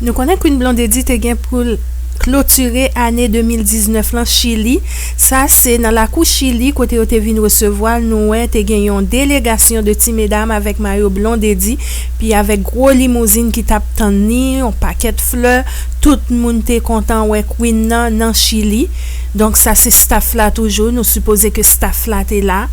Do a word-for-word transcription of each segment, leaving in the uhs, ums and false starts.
Nou konnen Queen Blondedy te gen pou l klotire ane de mil diznèf lan Chili. Sa se nan lakou Chili kote yo te vin resevwa l. Nou wè te gen yon delegasyon de ti medam avèk mayo Blondedy, pi avèk gwo limouzin ki t ap tann li, yon pakèt flè. Tout moun te kontan wè Queen nan nan Chili. Donk sa se staff la toujou. Nou sipoze ke staff la te la.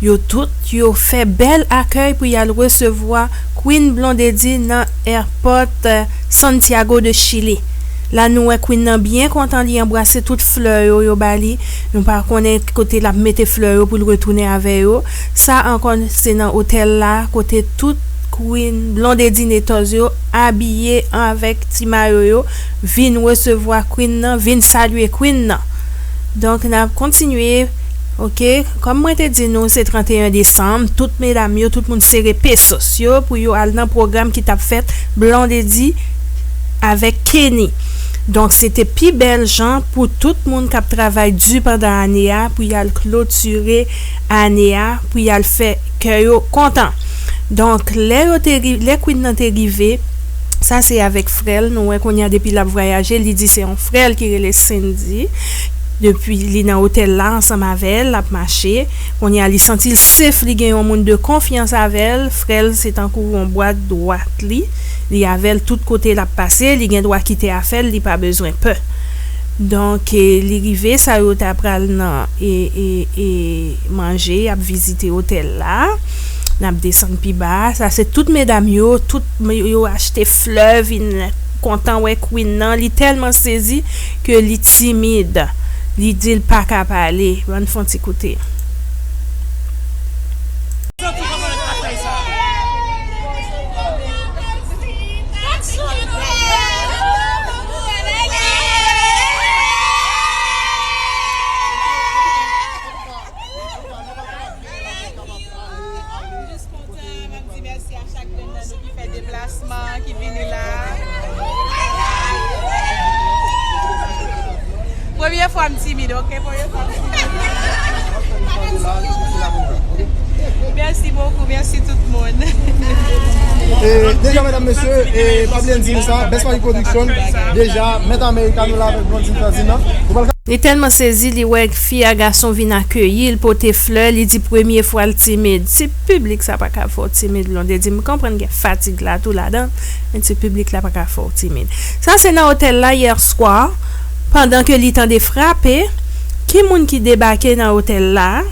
Yo tout, yo fè bèl akèy pou y al resevwa Queen Blondedy nan airport, eh, Santiago de Chile. La nou wè Queen nan byen kontan, li anbrase tout flè yo, yo ba li. Nou pa konnen kote l ap mete flè yo pou l retounen avè yo. Sa ankò se nan otèl la kote tout Queen Blondedy Netòz yo abiye avèk ti mayo yo, vin resevwa Queen nan, vin salye Queen nan. Donk n ap kontinye. Oke, kòm mwen te di nou, se tranteyen desanm, tout medam yo, tout moun sere pesos yo pou yo al nan pwogram ki t ap fèt Blondedy avèk Kenny. Donk se te pi bèl jan pou tout moun k ap travay di pandan ane a, pou y al klotire ane a, pou y al fè kè yo kontan. Donk lè yo te ri- lè Queen nan te rive, sa se avèk frè l. Nou wè kounye a depi l ap vwayaje, li di se yon frè l ki rele Cindy. Depi li nan otèl la ansanm avè l, l ap mache. Kounye a li santi l sef, li gen yon moun de konfyans avè l. Frè l se tankou yon bwa dwat li. Li avè l tout kote l ap pase, li gen dwa kite afè l, li pa bezwen pè. Donk, e, li rive, sa yo ta pral nan, e, e, e, manje, y ap vizite otèl la. N ap desann pi ba. Sa se tout medam yo, tout m- yo achte flè, vin kontan wè Queen nan. Li tèlman sezi ke li timid. Li di l pa ka pale. Ann fè yon ti koute. Jis kontan, m ap di mèsi a chak grenn nan nou ki fè deplasman, ki vini la. Premye fwa m timid, oke? Premye fwa m timid. Mèsi bokou, mèsi tout moun. E, deja, medam, mesye, e, pa bliye n di nou sa, Best Party Production, deja, Mèt America, nou la avèk Blondine Ferdinand. Nou pral Li tèlman sezi, li wè fi a gason vin akeyi l, pote flè, li di premye fwa l timid. Si piblik sa pa ka fè w timid, Blondedy, m konprann gen fatig la tou ladan, men si piblik la pa ka fè w timid. Sa se nan otèl la yè swa, pandan ke li tande frape, ki moun ki debake nan otèl la?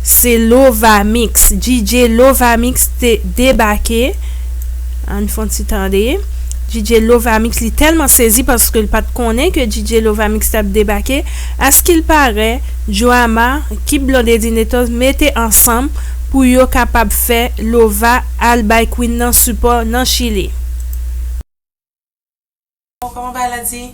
Se Lova Mix, D J Lova Mix te debake. Ann fè yon ti tande. D J Lova Mix, li tèlman sezi paske l pa t konnen ke D J Lova Mix t ap debake. Askilpare, Drama, ekip Blondedy Netòs mete ansanm pou yo kapab fè Lova al bay Queen nan sipò nan Chili. Kòman bagay la di?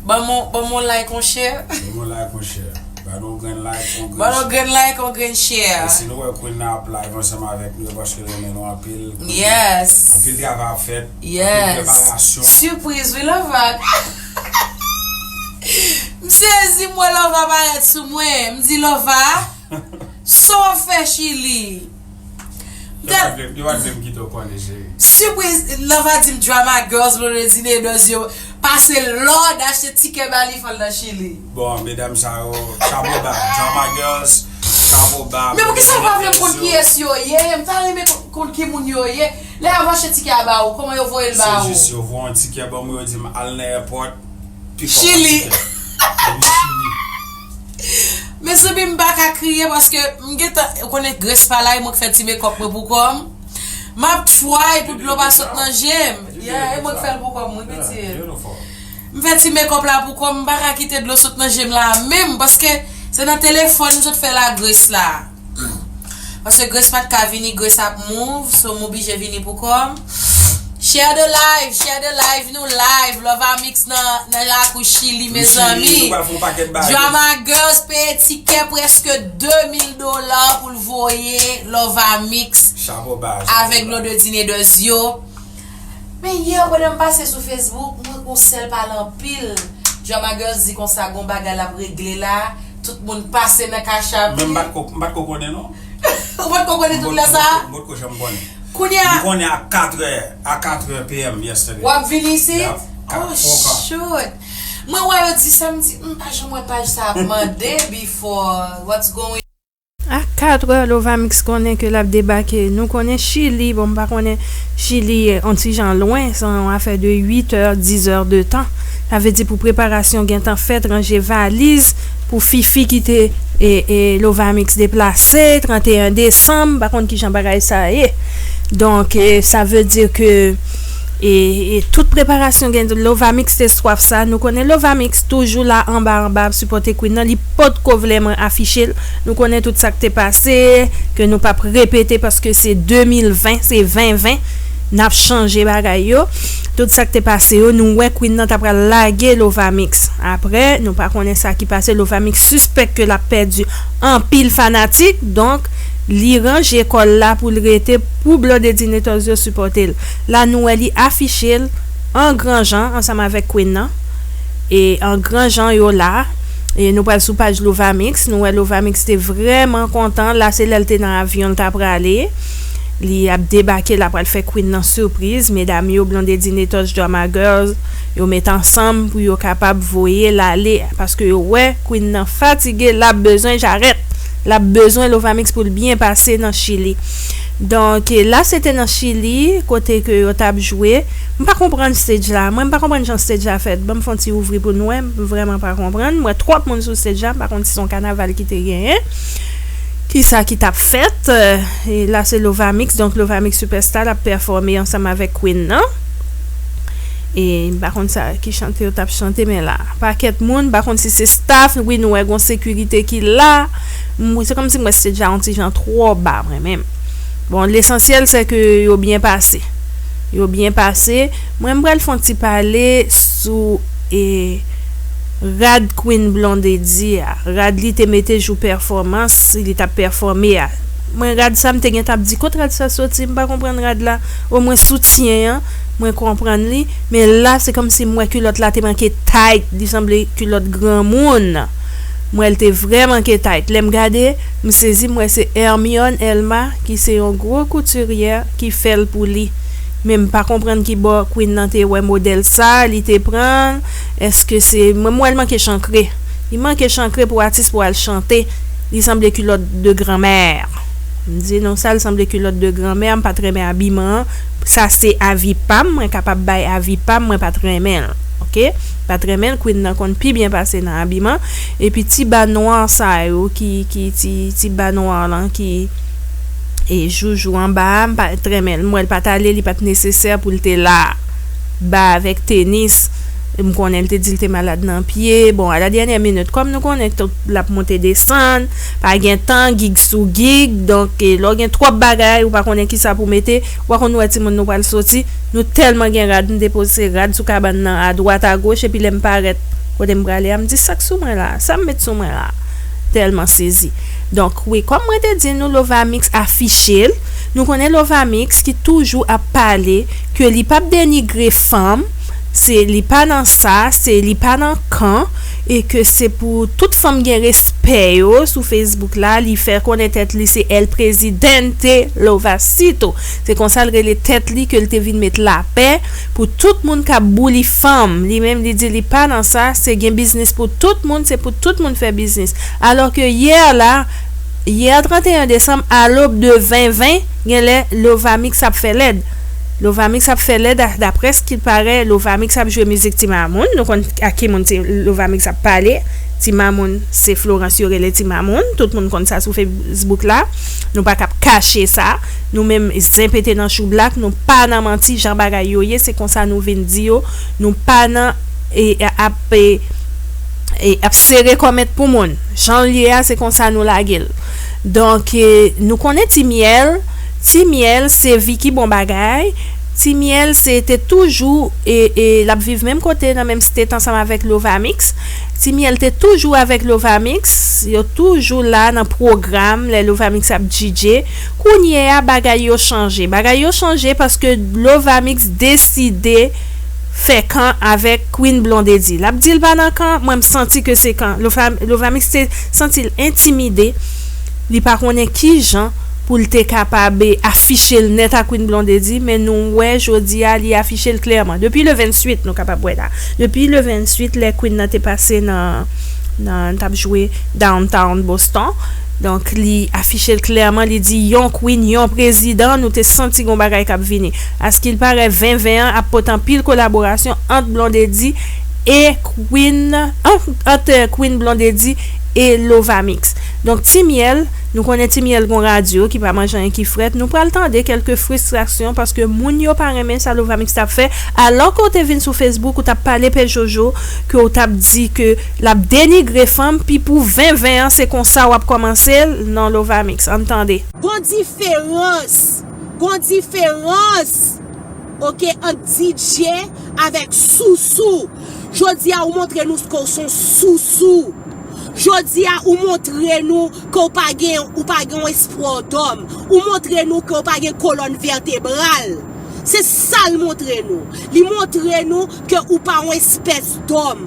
Ban m on, ban m on like, on share. Ban m on like, on share. Ban nou grenn like, on grenn share. Ban nou grenn like, on grenn share. E si nou wè Queen nan ap live ansanm avèk nou, e paske l renmen nou anpil. Yes. Anpil travay ap fèt, anpil preparasyon. Sipriz, wi, Lova. M sezi, m wè Lova parèt sou mwen. M di, Lova, sa w ap fè Chili? Yo pa t vle, yo pa t vle m kite w konnen, cheri. Sipriz, Lova di m Drama Girls, Blondedy Netòs yo pase lòd achte tikè ba li, fò l nan Chili. Bon, medam sa yo, chapo ba. Drama Girls, chapo ba. Men poukisa w pa vle m konn kiyès yo ye? M ta renmen konn, konn ki moun yo ye. Lè y ap achte tikè a ba ou, kòman yo voye l ba ou? Se jis yo voye yon tikè ban mwen, yo di m al nan èpòt, pick up yon tikè. Chili. Wi, Chili. Mezanmi, m pa ka kriye paske m gentan, ou konnen Grace pa la, e mwen k fè ti make up mwen pou kò m. M ap try pou dlo pa sot nan je m. Yeah, e mwen k fè l pou kò m, wi, pitit. M fè ti make up la pou kò m, m pa ka kite dlo sot nan je m la menm, paske se nan telefòn m sot fè la Grace la. Paske Grace pa t ka vini, Grace ap move, so m oblije vini pou kò m. Share the live, share the live, nou live, Lova Mix nan, nan lakou Chili, mezanmi. Chili, nou pral fè yon pakèt bagay. Drama Girls peye tikè prèske de mil dola pou l voye Lova Mix. Chapo ba, chapo ba. Avèk Blondedy Netòs yo. Men yè, pandan m pase sou Facebook, m wè gon sèl pale anpil. Drama Girls di konsa, gon bagay l ap regle la. Tout moun pase nan Cash App li. Men m pa t ko, m pa t ko konnen, non. Ou pa t ko konnen tout lè sa? M potko, m potko janm konnen. Kounye a, Nou konnen a katrè, a katrè p m yesterday. W ap vin isit? Yep, kat, Oh, foka. Shoot. Mwen wè yo di sa, m di, m pa janm wè paj sa ap mande before. What's going A katrè, Lovamix konnen ke l ap debake. Nou konnen Chili, bon, m pa konnen Chili, eh, on ti jan lwen, se yon afè de uit è, diz è de tan. Sa vle di pou preparasyon gentan fèt, ranje valiz, pou Fifi kite e, e Lovamix deplase, trannteyen desanm, m pa konn kijan bagay sa ye. Donk, e, sa vle di ke e, e tout preparasyon gen Lovamix te swaf sa. Nou konnen Lovamix toujou la anba anba ap sipòte Queen nan. Li potko vrèman afiche l. Nou konnen tout sa k te pase, ke nou p ap repete paske se de mil ven, se ven ven. N ap chanje bagay yo. Tout sa k te pase yo, nou wè Queen nan ta pral lage Lovamix. Apre, nou pa konnen sa ki pase. Lovamix sispèk ke l ap pèdi anpil fanatik. Donk, li ranje kò l la pou l rete pou Blondedy Netòz yo sipòte l. La, nou wè li afiche l an gran jan ansanm avèk Queen nan. E an gran jan yo la. E nou pral sou paj Lovamix. Nou wè Lovamix te vrèman kontan. La, se lè l te nan avyon l ta prale. Li ap debake, l ap pral fè Queen nan sipriz. Medam yo, Blondedy Netòz, Drama Girls, yo met ansanm pou yo kapab voye l ale. Paske yo wè Queen nan fatige, l ap bezwen jarèt. L ap bezwen Lovamix pou l byen pase nan Chili. Donk, la se te nan Chili, kote ke yo t ap jwe. M pa konprann stage la. Mwen, m pa konprann jan stage la fèt. Ban m fè yon ti ouvri pou nou wè. M vrèman pa konprann. M wè twòp moun sou stage la. M pa konn si se yon kanaval ki te genyen. Kisa ki t ap fèt? E la se Lovamix. Donk, Lovamix Superstar l ap pèfòme ansanm avèk Queen nan. E m pa konn sa ki chante yo t ap chante, men la pakèt moun, m pa konn si se staff, wi, nou wè gon sekirite ki la. M- se kòmsi m wè stage la yon ti jan twò ba mwen menm. Bon, lesansyèl se ke yo byen pase. Yo byen pase. Mwen, m pral fè yon ti pale sou e rad Queen Blondedy a. Rad li te mete jou pèfòmans, li t ap pèfòme a. Mwen, rad sa, m te gentan ap di, kot rad sa soti? M pa konprann rad la. Omwen soutyen an, mwen konprann li. Men la, se kòmsi m wè kilòt la te manke tayt. Li sanble kilòt granmoun. M wè l te vrèman ke tayt. Lè m gade, m sezi, m wè se Hermione Elma, ki se yon gwo koutiryè, ki fè l pou li. Men m pa konprann ki bò Queen nan te wè modèl sa, li te pran l. Èske se, mwen, m wè l manke chankre. Li manke chankre pou atis pou al chante. Li sanble kilòt de granmè. M di nou sa, li sanble kilòt de granmè. M pa t renmen abiman an. Sa se avi pa m. Mwen kapab bay avi pa m. Mwen pa t renmen l. Oke? Pa t renmen l. Queen nan konn pi byen pase nan abiman. Epi ti ba nwa sa yo ki, ki ti, ti ba nwa lan ki e joujou anba a, m pa t renmen l. M wè l pa t ale, li pa t nesesè pou l te la. Ba avèk tenis. M konnen l te di l te malad nan pye. Bon, a la dènyè minit, kòm nou konnen tout l ap monte desann, pa gen tan, gig sou gig, donk, e, lè w gen twòp bagay, ou pa konnen kisa pou mete, ou pa konn wè timoun nou pral soti, nou tèlman gen rad, m te poze rad sou kabann nan, adwat, agoch, epi lè m parèt kote m prale a, m di, sa k sou mwen la? Sa m met sou mwen la? Tèlman sezi. Donk, wi, kòm mwen te di nou, Lovamix afiche l. Nou konnen Lovamix ki toujou ap pale ke li p ap denigre fanm, se li pa nan sa, se li pa nan kan, e ke se pou tout fanm gen respè yo sou Facebook la, li fè konnen tèt li se El Presidente Lovacito. Se konsa l rele tèt li ke l te vin met lapè pou tout moun k ap bouli fanm. Li menm li di li pa nan sa, se gen biznis pou tout moun, se pou tout moun fè biznis. Alò ke yè la, yè trannteyen desanm, a lòb de ven ven, genlè Lovamix ap fè lèd. Lovamix ap fè lèd, a- daprè s ki parè, Lovamix ap jwe mizik Ti Mamoun. Nou konn ak ki moun Ti- Lovamix ap pale. Ti Mamoun, se Florence yo rele Ti Mamoun. Tout moun konn sa sou Facebook la. Nou pa kab kache sa. Nou menm, zen pete nan chou blak, nou pa nan manti, jan bagay yo ye, se konsa nou vin di yo. Nou pa nan e, ap e, e, ap sere kòmèt pou moun. Jan l ye a, se konsa nou lage l. Donk, e, nou konnen Ti Myèl. Ti Myèl se vi ki bon bagay. Ti Myèl se te toujou e, e, l ap viv menm kote nan menm state ansanm avèk Lovamix. Ti Myèl te toujou avèk Lovamix. Yo toujou la nan pwogram lè Lovamix ap D J. Kounye a, bagay yo chanje. Bagay yo chanje paske Lovamix deside fè kan avèk Queen Blondedy. L ap di l pa nan kan, mwen m santi ke se kan. Lova- Lovamix te santi l entimide. Li pa konnen kijan pou l te kapab, eh, afiche l nèt a Queen Blondedy, men nou wè jodi a li afiche l klèman. Depi le venntuit, nou kapab wè la. Depi le venntuit, lè Queen nan te pase nan, nan, t ap jwe Downtown Boston. Donk, li afiche l klèman, li di yon Queen, yon prezidan, nou te santi gon bagay k ap vini. Askilpare ven ven an ap pote anpil kolaborasyon ant Blondedy e Queen, ant, ant, eh, Queen Blondedy e Lovamix. Donk, Ti Myèl, nou konnen Ti Myèl gon radyo ki pa manje anyen ki frèt. Nou pral tande kèlke fristrasyon paske moun yo pa renmen sa Lovamix t ap fè. Alò ke w te vin sou Facebook, ou t ap pale Pè Jojo, ke w t ap di ke l ap denigre fanm, pi pou ven ven an, se konsa w ap kòmanse l? Non, Lovamix, ann tande. Gon diferans, gon diferans, oke, ant D J avèk sousou. Jodi a, ou montre nou ke w se yon sousou. Jodi a, ou montre nou ke w pa gen, ou pa gen yon espwa dòm. Ou montre nou ke w pa gen kolòn vètebral. Se sa l montre nou. Li montre nou ke ou pa yon espès dòm.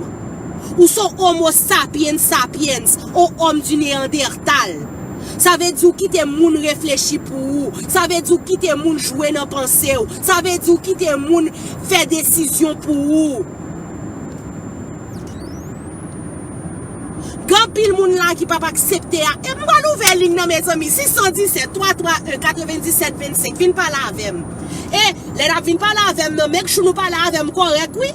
Ou se yon Homo sapiens sapiens, yon homme du Néandertal. Sa vle di w kite moun reflechi pou ou. Sa vle di w kite moun jwe nan panse w. Sa vle di w kite moun fè desizyon pou ou. Gen anpil moun la ki p ap aksepte a. E m pral ouvè liy nan, mezanmi, sis san disèt, twa twa en, katrevenndisèt vennsenk. Vin pale avè m. E lè n ap vin pale avè m nan, make sure nou pale avè m kòrèk, wi.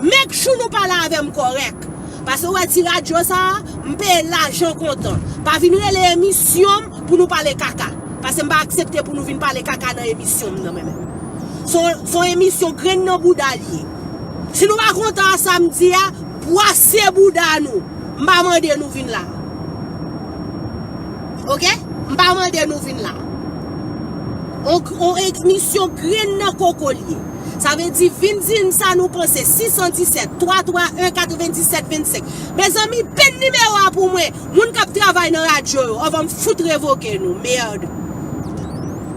Make sure nou pale avè m kòrèk. Paske w wè ti radyo sa a, m peye lajan kontan. Pa vin rele emisyon m pou nou pale kaka. Paske m pa aksepte pou nou vin pale kaka nan emisyon m nan, mwen menm. Se yon, se yon emisyon grenn nan bouda l ye. Si nou pa kontan a sa m di a, bwase bouda nou. M pa mande nou vin la. Oke? M pa mande nou vin la. On, on emisyon grenn nan koko l ye. Sa vle di, vin di n sa nou panse. Sis san disèt, twa twa en, katrevenndisèt vennsenk. Mezanmi, penn nimewo a pou mwen. Moun k ap travay nan radyo yo, anvan m fout revoke nou. Mèd.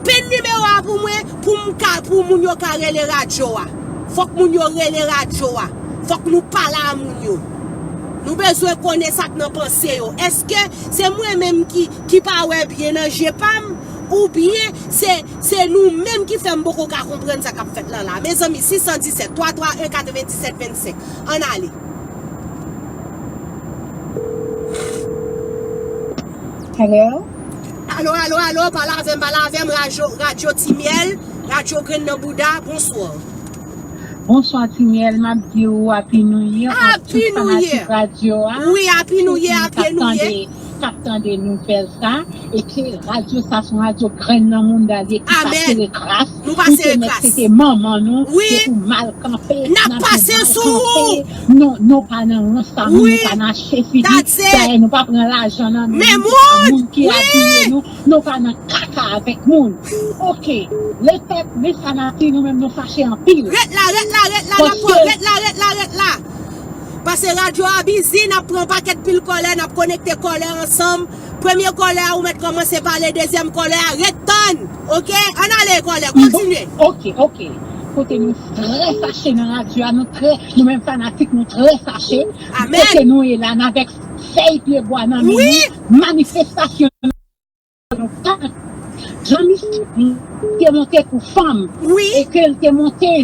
Penn nimewo a pou mwen, pou m ka, pou moun yo ka rele radyo a. Fòk moun yo rele radyo a. Fòk nou pale a moun yo. Nou bezwen konnen sa k nan panse yo. Èske se mwen menm ki, ki pa wè byen nan je pa m? Oubyen se, se nou menm ki fè m poko ka konprann sa k ap fèt lan la? Mezanmi, sis san disèt, twa twa en, katrevenndisèt vennsenk. Ann ale. Hello? Alo, alo, alo, pale avè m, pale avè m, radyo, radyo Ti Myèl, radyo Grenn nan Bouda, bonswa. Bonswa, Ti Myèl, m ap di w Happy New Year ak tout fanatik radyo a. Wi, Happy New Year, Happy New Year. K ap tande nouvèl sa, e ke radyo sa se yon radyo grenn nan mouda l ye ki pa sere kras. Ou te nèk se te manman nou, se pou mal kanpe, n ap pase sou ou. Nou, nou pa nan wont sa, nou, nou pa nan achte figi. Dayè, nou pa pran lajan nan men moun ki abiye nou. Nou pa nan kaka avèk moun. Oke, lepèp, men fanatik, nou menm nou fache anpil. Rèt la, rèt la, rèt la, n ap pran, rèt la, rèt la, rèt la. Pase radyo a bizi, n ap pran pakèt pil kòlè, n ap konekte kòlè ansanm. Premye kòlè a, ou mèt kòmanse pale, dezyèm kòlè a, rèt tann. Oke? Ann ale, kòlè, kontinye. Oke, oke. Kote nou trè fache nan radyo a, nou trè, nou menm fanatik, nou trè fache. Amèn. Kote nou ye la, n avèk fèy pyebwa nan men nou, manifestasyon nou pa. Jan misye te monte pou fanm, e ke l te monte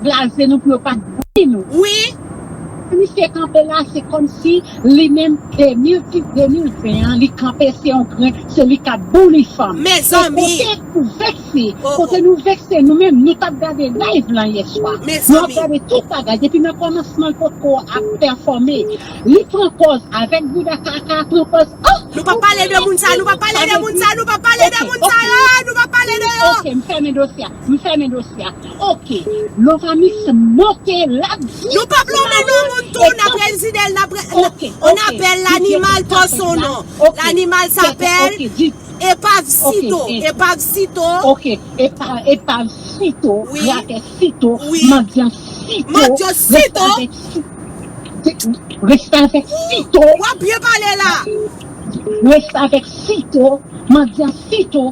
blaze nou pou yo pa t bouli nou. Wi. Misye kanpe la, se kòmsi li menm de mil, de mil ven an, li kanpe se yon grenn, se li k ap bouli fanm. Mezanmi. E kote pou vekse, kote nou vekse nou menm, nou t ap gade live lan yè swa. Nou ap gade tout bagay, depi nan kòmansman l potko ap pèfòme. Li pran pòz avèk bouda kaka, pran pòz, oh! Nou pa pale de moun sa, nou pa pale de moun sa, nou pa pale de moun sa yo, nou pa pale de yo. Ok, m fèmen dosye a, m fèmen dosye a. Ok, Lovamix monte, l ap di. Nou p ap lonmen non moun tou, n ap rezide l, n ap re-, on appelle l'animal par son nom. L'animal s'appelle Epav Sito, Epav Sito. Ok, Epav, Epav Sito, gratè Sito, mandyan Sito, mandyan Sito. Respè avèk Sito. W ap byen pale la. Respè avèk Sito, mandyan Sito,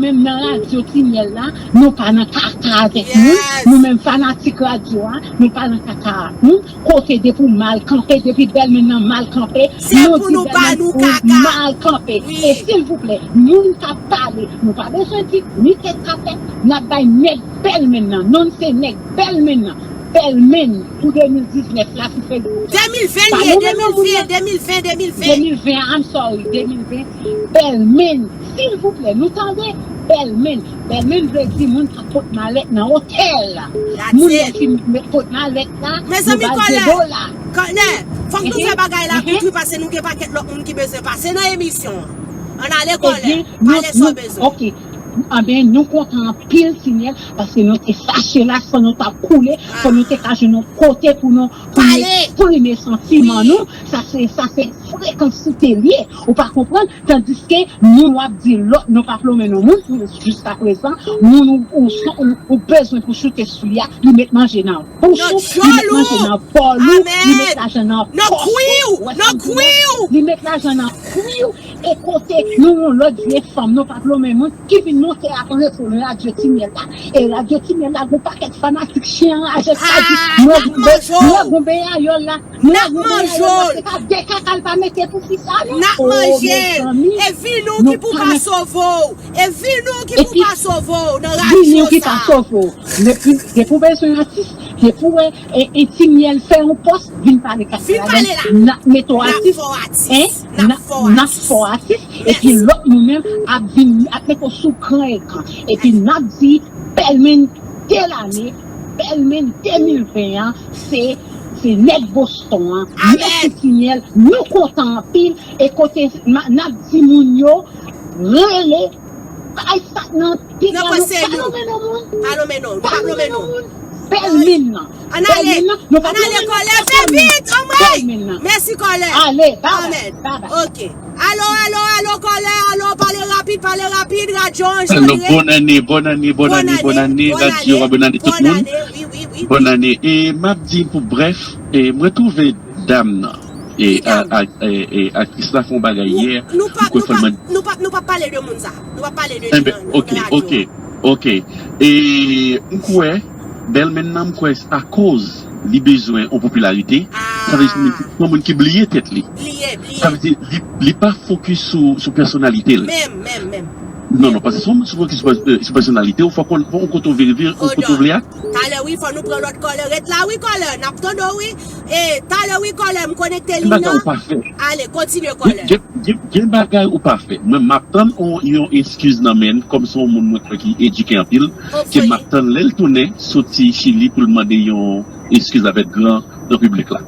menm nan radyo Tinyèl la, nou pa nan kaka avèk moun. Nou menm fanatik radyo a, nou pa nan kaka ak moun. Kote depi w mal kanpe, depi Bèlmenm nan mal kanpe, nou di Bèlmenm ou mal kanpe. E silvouplè, moun k ap pale, nou pa bezwen di ni tèt k ap fèt, n ap bay nèg Bèlmenm nan. Non, se nèg Bèlmenm nan. Bèlmenm pou de mil diznèf la sou Facebook. De mil ven, de mil ven, de mil ven, de mil ven. De mil ven, I'm sorry, de mil ven. Bèlmenm, silvouplè, nou tande? Bèlmenm. Bèlmenm vle di moun k ap pot malèt nan otèl la. Moun nan ki met pot malèt la, nou ba l de dola. Kòlè, fòk nou fè bagay la kout wi, paske nou gen pakèt lòt moun ki bezwen pase nan emisyon an. Ann ale Kòlè, pale sa w bezwen. Ok. Anben, nou kontan anpil, Tinyèl, paske nou te fache la, san nou t ap koule, fò nou te ka jwenn yon kote pou nou, pou nou eksprime santiman nou. Sa se, sa se frekansite l ye. Ou pa konprann? Tandiske moun w ap di lòt, nou pa plomen non moun, pou jiskaprezan, moun ou, ou, ou, ou bezwen pou choute sou li a, li met manje nan bouch ou, li met manje nan bòl ou, li met lajan nan pòch ou. Nan kwi w, nan kwi w. Li met lajan nan kwi w. E kote nou yon lòt vye fanm, nou pa plomen moun, ki vin monte ak yon repo nan radyo Tinyèl la. E radyo Tinyèl la, gon pakèt fanatik chen anraje k pa di, mwen gon beyayòl la, mwen gon beyayòl la, se pa de kaka l pa mete pou fi sa non. N ap manje l. E vi nou ki pou ka sove w. E vi nou ki pou ka sove w nan radyo sa. Depi w bezwen atis, depi w wè e, e Tinyèl fè yon pòs, vin pale kaka la, n ap mete w atis, n ap fè w atis, epi lòt moun menm ap vin, ap mete w sou gran ekran. Epi n ap di, Bèlmenm de lane, Bèlmenm de mil ven an, se, se nèg Boston an. Mèsi Tinyèl, nou kontan anpil, e kote n ap di moun yo, rele, bay sa nan piga nou, pa lonmen non moun. Pa lonmen non, nou pa lonmen non moun. Bèlmenm nan. Ann ale, ann ale Kòlè, fè vit, anmwey. Mèsi Kòlè. Ale, babay. Ok. Alo, alo, alo, Kòlè, alo, pale rapid, pale rapid, radyo an jere. Bòn ane, bòn ane, bòn ane, bòn ane, radyo a, bòn ane tout moun. Bòn ane. E m ap di pou brèf, e mwen twouve dam nan. E, a, a, e, e, aktris la fè yon bagay yè. Nou pa, nou pa, nou pa, nou pa pale de moun sa. Nou pa pale de li nan, nan radyo. Ok, ok. E m kwè, Bèlmenm nan, m kwè, akoz li bezwen yon popilarite, sa vle di se yon moun ki bliye tèt li. Bliye, bliye. Sa vle di, li, li pa fokis sou, sou pèsonalite l. Menm, menm, menm. Non, non, paske si w fokis sou, sou pèsonalite w, fòk w, fòk w kote w vire, vire, w kote w vle a. Talè wi, fò nou pran lòt Kòlè. Ret la wi, Kòlè, n ap tande w wi. E, talè wi, Kòlè, m konekte liy nan. Gen bagay ou pa fè. Ale, kontinye, Kòlè. Gen, gen, gen bagay ou pa fè. Mwen, m ap tann yon, yon eskiz nan men l, kòm se yon moun mwen kwè ki edike anpil, ke m ap tann lè l tounen soti Chili pou l mande yon eskiz avèk gran, gran piblik la.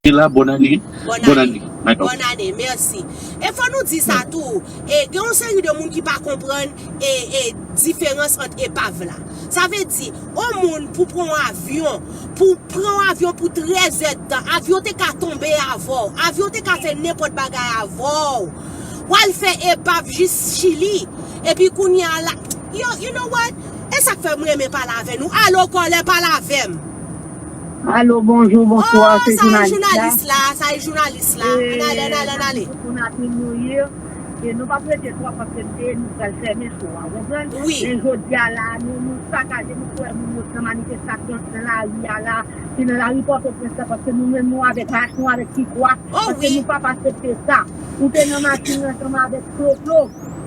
E la, bòn ane, bòn ane, my love. Bòn ane, mèsi. E fò nou di sa tou, e, gen yon seri de moun ki pa konprann, e, e, diferans ant epav la. Sa vle di, yon moun pou pran yon avyon, pou pran yon avyon pou trèz èdtan, avyon te ka tonbe avè w, avyon te ka fè nenpòt bagay avè w. W al fè epav jis Chili, epi kounye a la, yo, you know what? E sa k fè m renmen pale avè nou. Alo, Kòlè, pale avè m. Alo, bonjou, bonswa, se jounalis la. Oh, sa e jounalis la, sa e jounalis la. Ann ale, ann ale, ann ale. Pou n ap nou ye. E nou p ap rete twòp paske nou te, nou pral fèmen cho a, w konprann? Wi. Men jodi a la, nou, nou sakaje, nou fè moun yo pran manifestasyon nan lari a la, ki nan lari Pòtoprens la, paske nou menm nou avèk, nou avèk Pikwa, paske nou p ap aksepte sa. Ou te nan machin ansanm avèk Kloklo.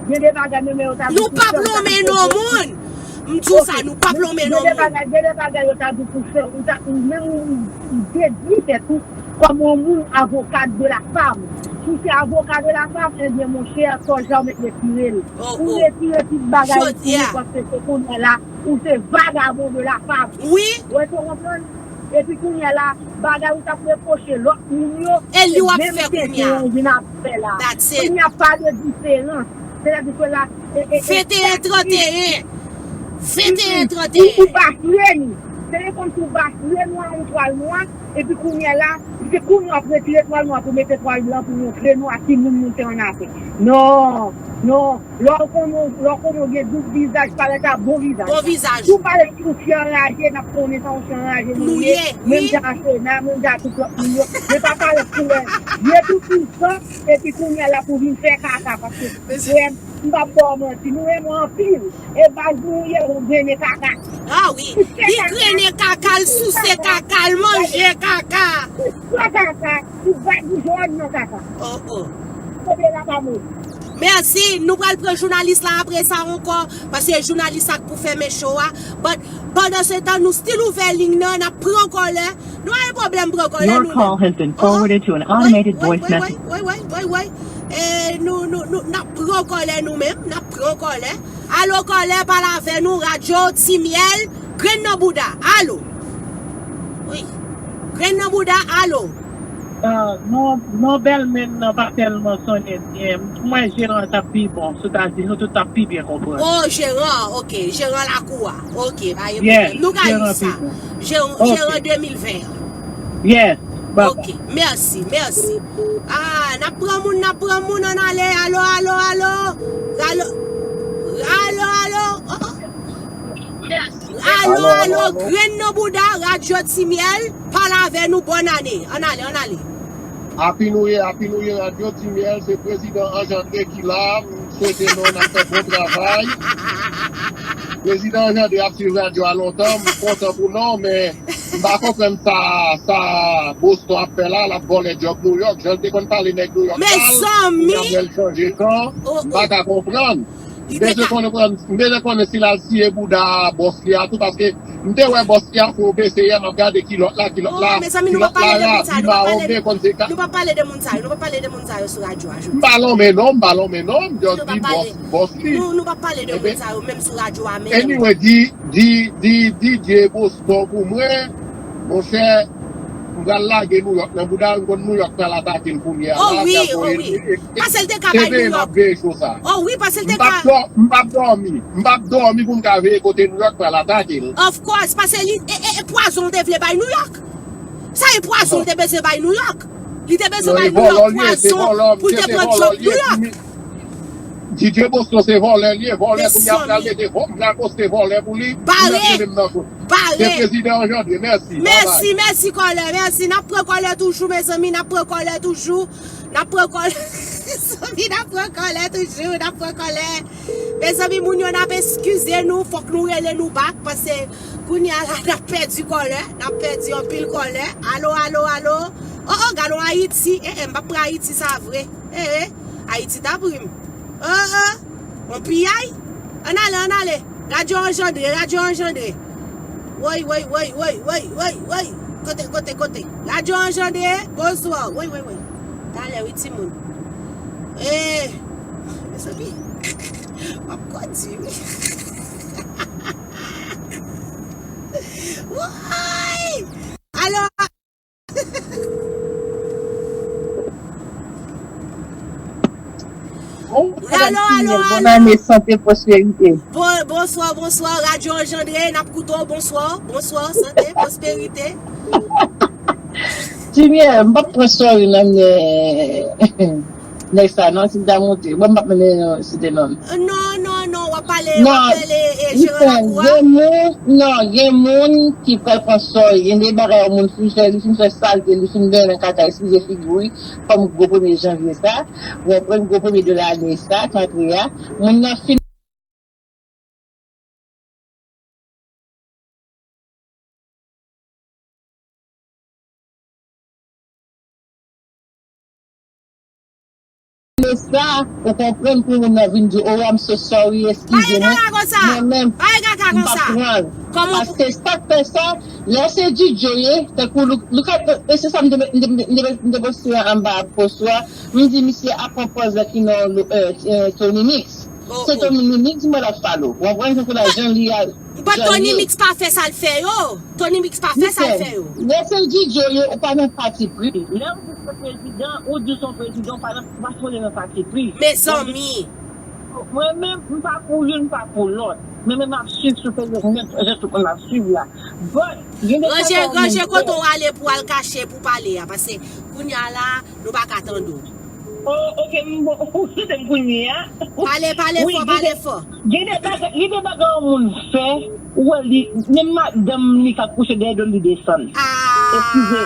Gen de bagay menm yo ta di. Nou p ap lonmen non moun. M di w sa, nou p ap lonmen non moun. Gen de bagay, gen de bagay yo ta di pou fè, ou ta, ou menm ou, ou dedwi tèt ou kòm yon moun avoka de la femme. Si w se avoka de la FAF, ebyen, monchè, sòlja w mèt retire l. Ou retire tout bagay sou ou, paske se kounye a la, ou se vagabon de la FAF. Ou konprann? Epi kounye a la, bagay ou t ap repwoche lòt moun yo, e li w ap fè kounye a. Kounye a pa de diferans. Sètadi ke la, e, e, e, venteyen tranteyen. Venteyen tranteyen. Ou, ou bafle nou. Se te konn si w bafle nou a yon twal nwa, epi kounye a la, se kounye a w ap retire twal nwa pou mete twal blan pou montre nou a ki moun nou te annafè. Non, non. Lè w konnen, lè w konnen w gen doub vizaj, parèt a bon vizaj. Bon vizaj. Si w parèt yon fi anraje, n ap konnen sa yon fi anraje nou ye. Menm jan a Sena, menm jan a tout lòt moun yo. Men pa parèt koulè. Ye toupisan, epi kounye a la pou vin fè kaka, paske, frè m, m p ap ba w manti, nou renmen w anpil. E baz nou ye, ou grennen kaka. Ah wi, li grennen kaka, l souse kaka, l manje kaka. Ou fè kaka, ou bat boujon nan kaka. Oh, oh. Kote la pa move. Mèsi, nou pral pran jounalis la apre sa ankò, paske jounalis la k pou fèmen show a. But pandan se tan, nou still ouvè liy nan, n ap pran kòlè. Nou pa gen pwoblèm pran kòlè nou menm. Your call has been forwarded to an automated voice message. Woy, woy, woy, woy, woy. E, nou, nou, nou, n ap pran kòlè nou menm, n ap pran kòlè. Alo kòlè, pale avè nou, radyo, ti myèl, grenn nan bouda, alo. Wi. Grenn nan bouda, alo. Ah, non, non, bèlmen nan pa tèlman sonnen byen. Mwen, jeran t ap pi bon, sètadi nou tout t ap pi byen konprann. Oh, jeran, ok, jeran lakou a. Ok, pa gen pwoblèm. Nou ka jwenn sa. Jeran, jeran de mil ven an. Yes, baba. Ok, mèsi, mèsi. Ah, n ap pran moun, n ap pran moun, ann ale. Alo, alo, alo. Alo, alo, alo. Oh, oh. Alo, alo, alo, alo. Grenn nan bouda, radyo ti myèl, pale avè nou, bòn ane. Ann ale, ann ale. Happy New Year, Happy New Year, radyo ti myèl, se prezidan Anjandre ki la, m swete nou n ap fè bon travay. Prezidan Anjandre ap swiv radyo a lontan, m kontan pou nou, men m pa konprann sa, sa Boston ap fè la, l ap vòlè djòb Nouyòk, jan l te konn pale nèg Nouyòk sal, kounye a l chanje kan, m pa ka konprann. M bezwen konnen, m bezwen konnen si l al siye bouda bòs li a tou, paske m te wè bòs li a fè yon bese yè, m ap gade kilòt la, kilòt la, kilòt la rad, li mawon, m te konn se ka. Nou pa pale de moun sa yo, nou pa pale de moun sa yo sou radyo a jodi. M pa lonmen non, m pa lonmen non, m just di bòs, bòs li. Nou, nou pa pale de moun sa yo, menm sou radyo a, menm. Anyway, di, di, di, di DJ Boston pou mwen, monchè, m pral lage Nouyòk nan bouda l, m konn Nouyòk pral atake l kounye a la. Oh wi, oh wi. Paske l te ka bay Nouyòk. Oh wi, paske l te ka. M p ap dò-, m p ap dòmi. M p ap dòmi pou m ka veye kote Nouyòk pral atake l. Of course, paske li, e, e, e pwazon l te vle bay Nouyòk. Sa e pwazon l te bezwen bay Nouyòk. Li te bezwen bay Nouyòk pwazon pou l te pran djòb Nouyòk. DJ Boston se vòlè li ye, vòlè kounye a pral mete vò-, m pral poste vòlè pou li, pou l ap rele m nan kou. Bare. Se prezidan Anjandre, mèsi, babay. Mèsi, mèsi kòlè, mèsi. N ap pran kòlè toujou, mezanmi, n ap pran kòlè toujou. N ap pran kòlè, mezanmi, n ap pran kòlè toujou, n ap pran kòlè. Mezanmi, moun yo, n ap eskize nou, fòk nou rele nou back, paske kounye a la, n ap pèdi kòlè, n ap pèdi anpil kòlè. Alo, alo, alo. Oh, oh, gad on Ayiti, eh, eh, m p ap pran Ayiti sa vre. Eh, eh, Ayiti t ap ri m. Oh, oh. On piyay. Ann ale, ann ale. Radyo Anjandre, radyo Anjandre. Woy, woy, woy, woy, woy, woy, woy. Kote, kote, kote. Radyo Anjandre, bonswa. Woy, woy, woy. Talè, wi, timoun. Eh, mezanmi. M ap kondui, wi. Woy! Alo! Alo, alo, alo. Bòn ane, sante, pwosperite. Bon, bonswa, bonswa, Radyo Anjandre, n ap koute w, bonswa, bonswa, sante, pwosperite. Jimmy, m p ap pran sòri nan men nèg sa non, si l ta monte. Bon, m p ap mennen non, site non. Non, non, non, w ap pale, w ap pale, e, jeran lakou a. Gen moun, non, gen moun ki pral pran sòy. Gen de bagay yon moun fin fè, li fin fè salte, li fin mennen kaka, eskize figi w, wi, kòm gwo premye janvye sa, ou konprann, gwo premye de lane sa, k antre a. Moun nan fin Apre sa, ou konprann pou moun nan vin di, "Oh, I'm so sorry, eskize mwen." Pa gen kaka konsa. Mwen menm, pa gen kaka konsa. M pa pran l. Paske sa k fè sa, lè se D J ye, tankou Lou-, Lucas, e se sa m te, m te, m te, m te, m te poste anba post la, m di misye ap pran pòz lè ki nan, euh, euh, Tony Mix. Se Tony Mix mwen l ap follow. Ou konprann, tankou la, jan li a, But Tony Mix pa fè sa l fè yo. Tony Mix pa fè sa l fè yo. Lè se D J yo, ou pa nan pati pri. Lè ou di se prezidan, ou di se yon prezidan, ou pa nan, ou pa sipoze nan pati pri. Mezanmi. Mwen menm, m pa pou youn, m pa pou lòt. Mwen menm, m ap swiv sou Facebook, mwen menm, jan tout moun ap swiv la. But, gen de Ranje, ranje kote w ale pou al kache pou pale a, paske kounye a la, nou pa ka tande w. Oh, ok, m bon, ou site m kounye a. Pale, pale fò, pale fò. Gen de bagay, gen de bagay yon moun fè, ou wè li, menm madanm li k ap kouche dèyè do l, li desann. Ah, eskize,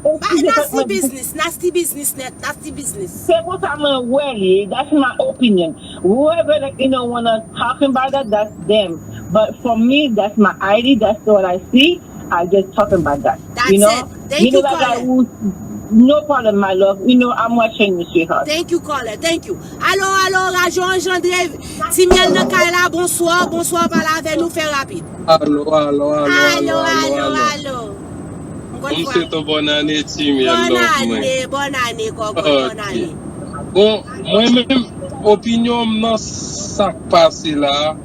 eskize, nasty business, nasty business nèt, nasty business. Se konsa mwen wè li, that's my opinion. Whoever that, you know, wanna talk about that, that's them. But for me, that's my I D, that's what I see. I just talking about that. That's it. Thank you, caller. No problem, my love. You know, I'm watching you, sweetheart. Thank you, caller. Thank you. Alo, alo, Rajo Anjandre, Ti Myèl nan kay la, bonswa, bonswa, pale avè nou, fè rapid. Alo, alo, alo, alo, alo, alo, alo. Alo. M konn fwa. M swete w bòn ane, Ti Myèl, love mwen. Bòn ane, bòn ane, kòkòt, bòn ane. Bon, mwen menm, opinyon m nan sa k pase la,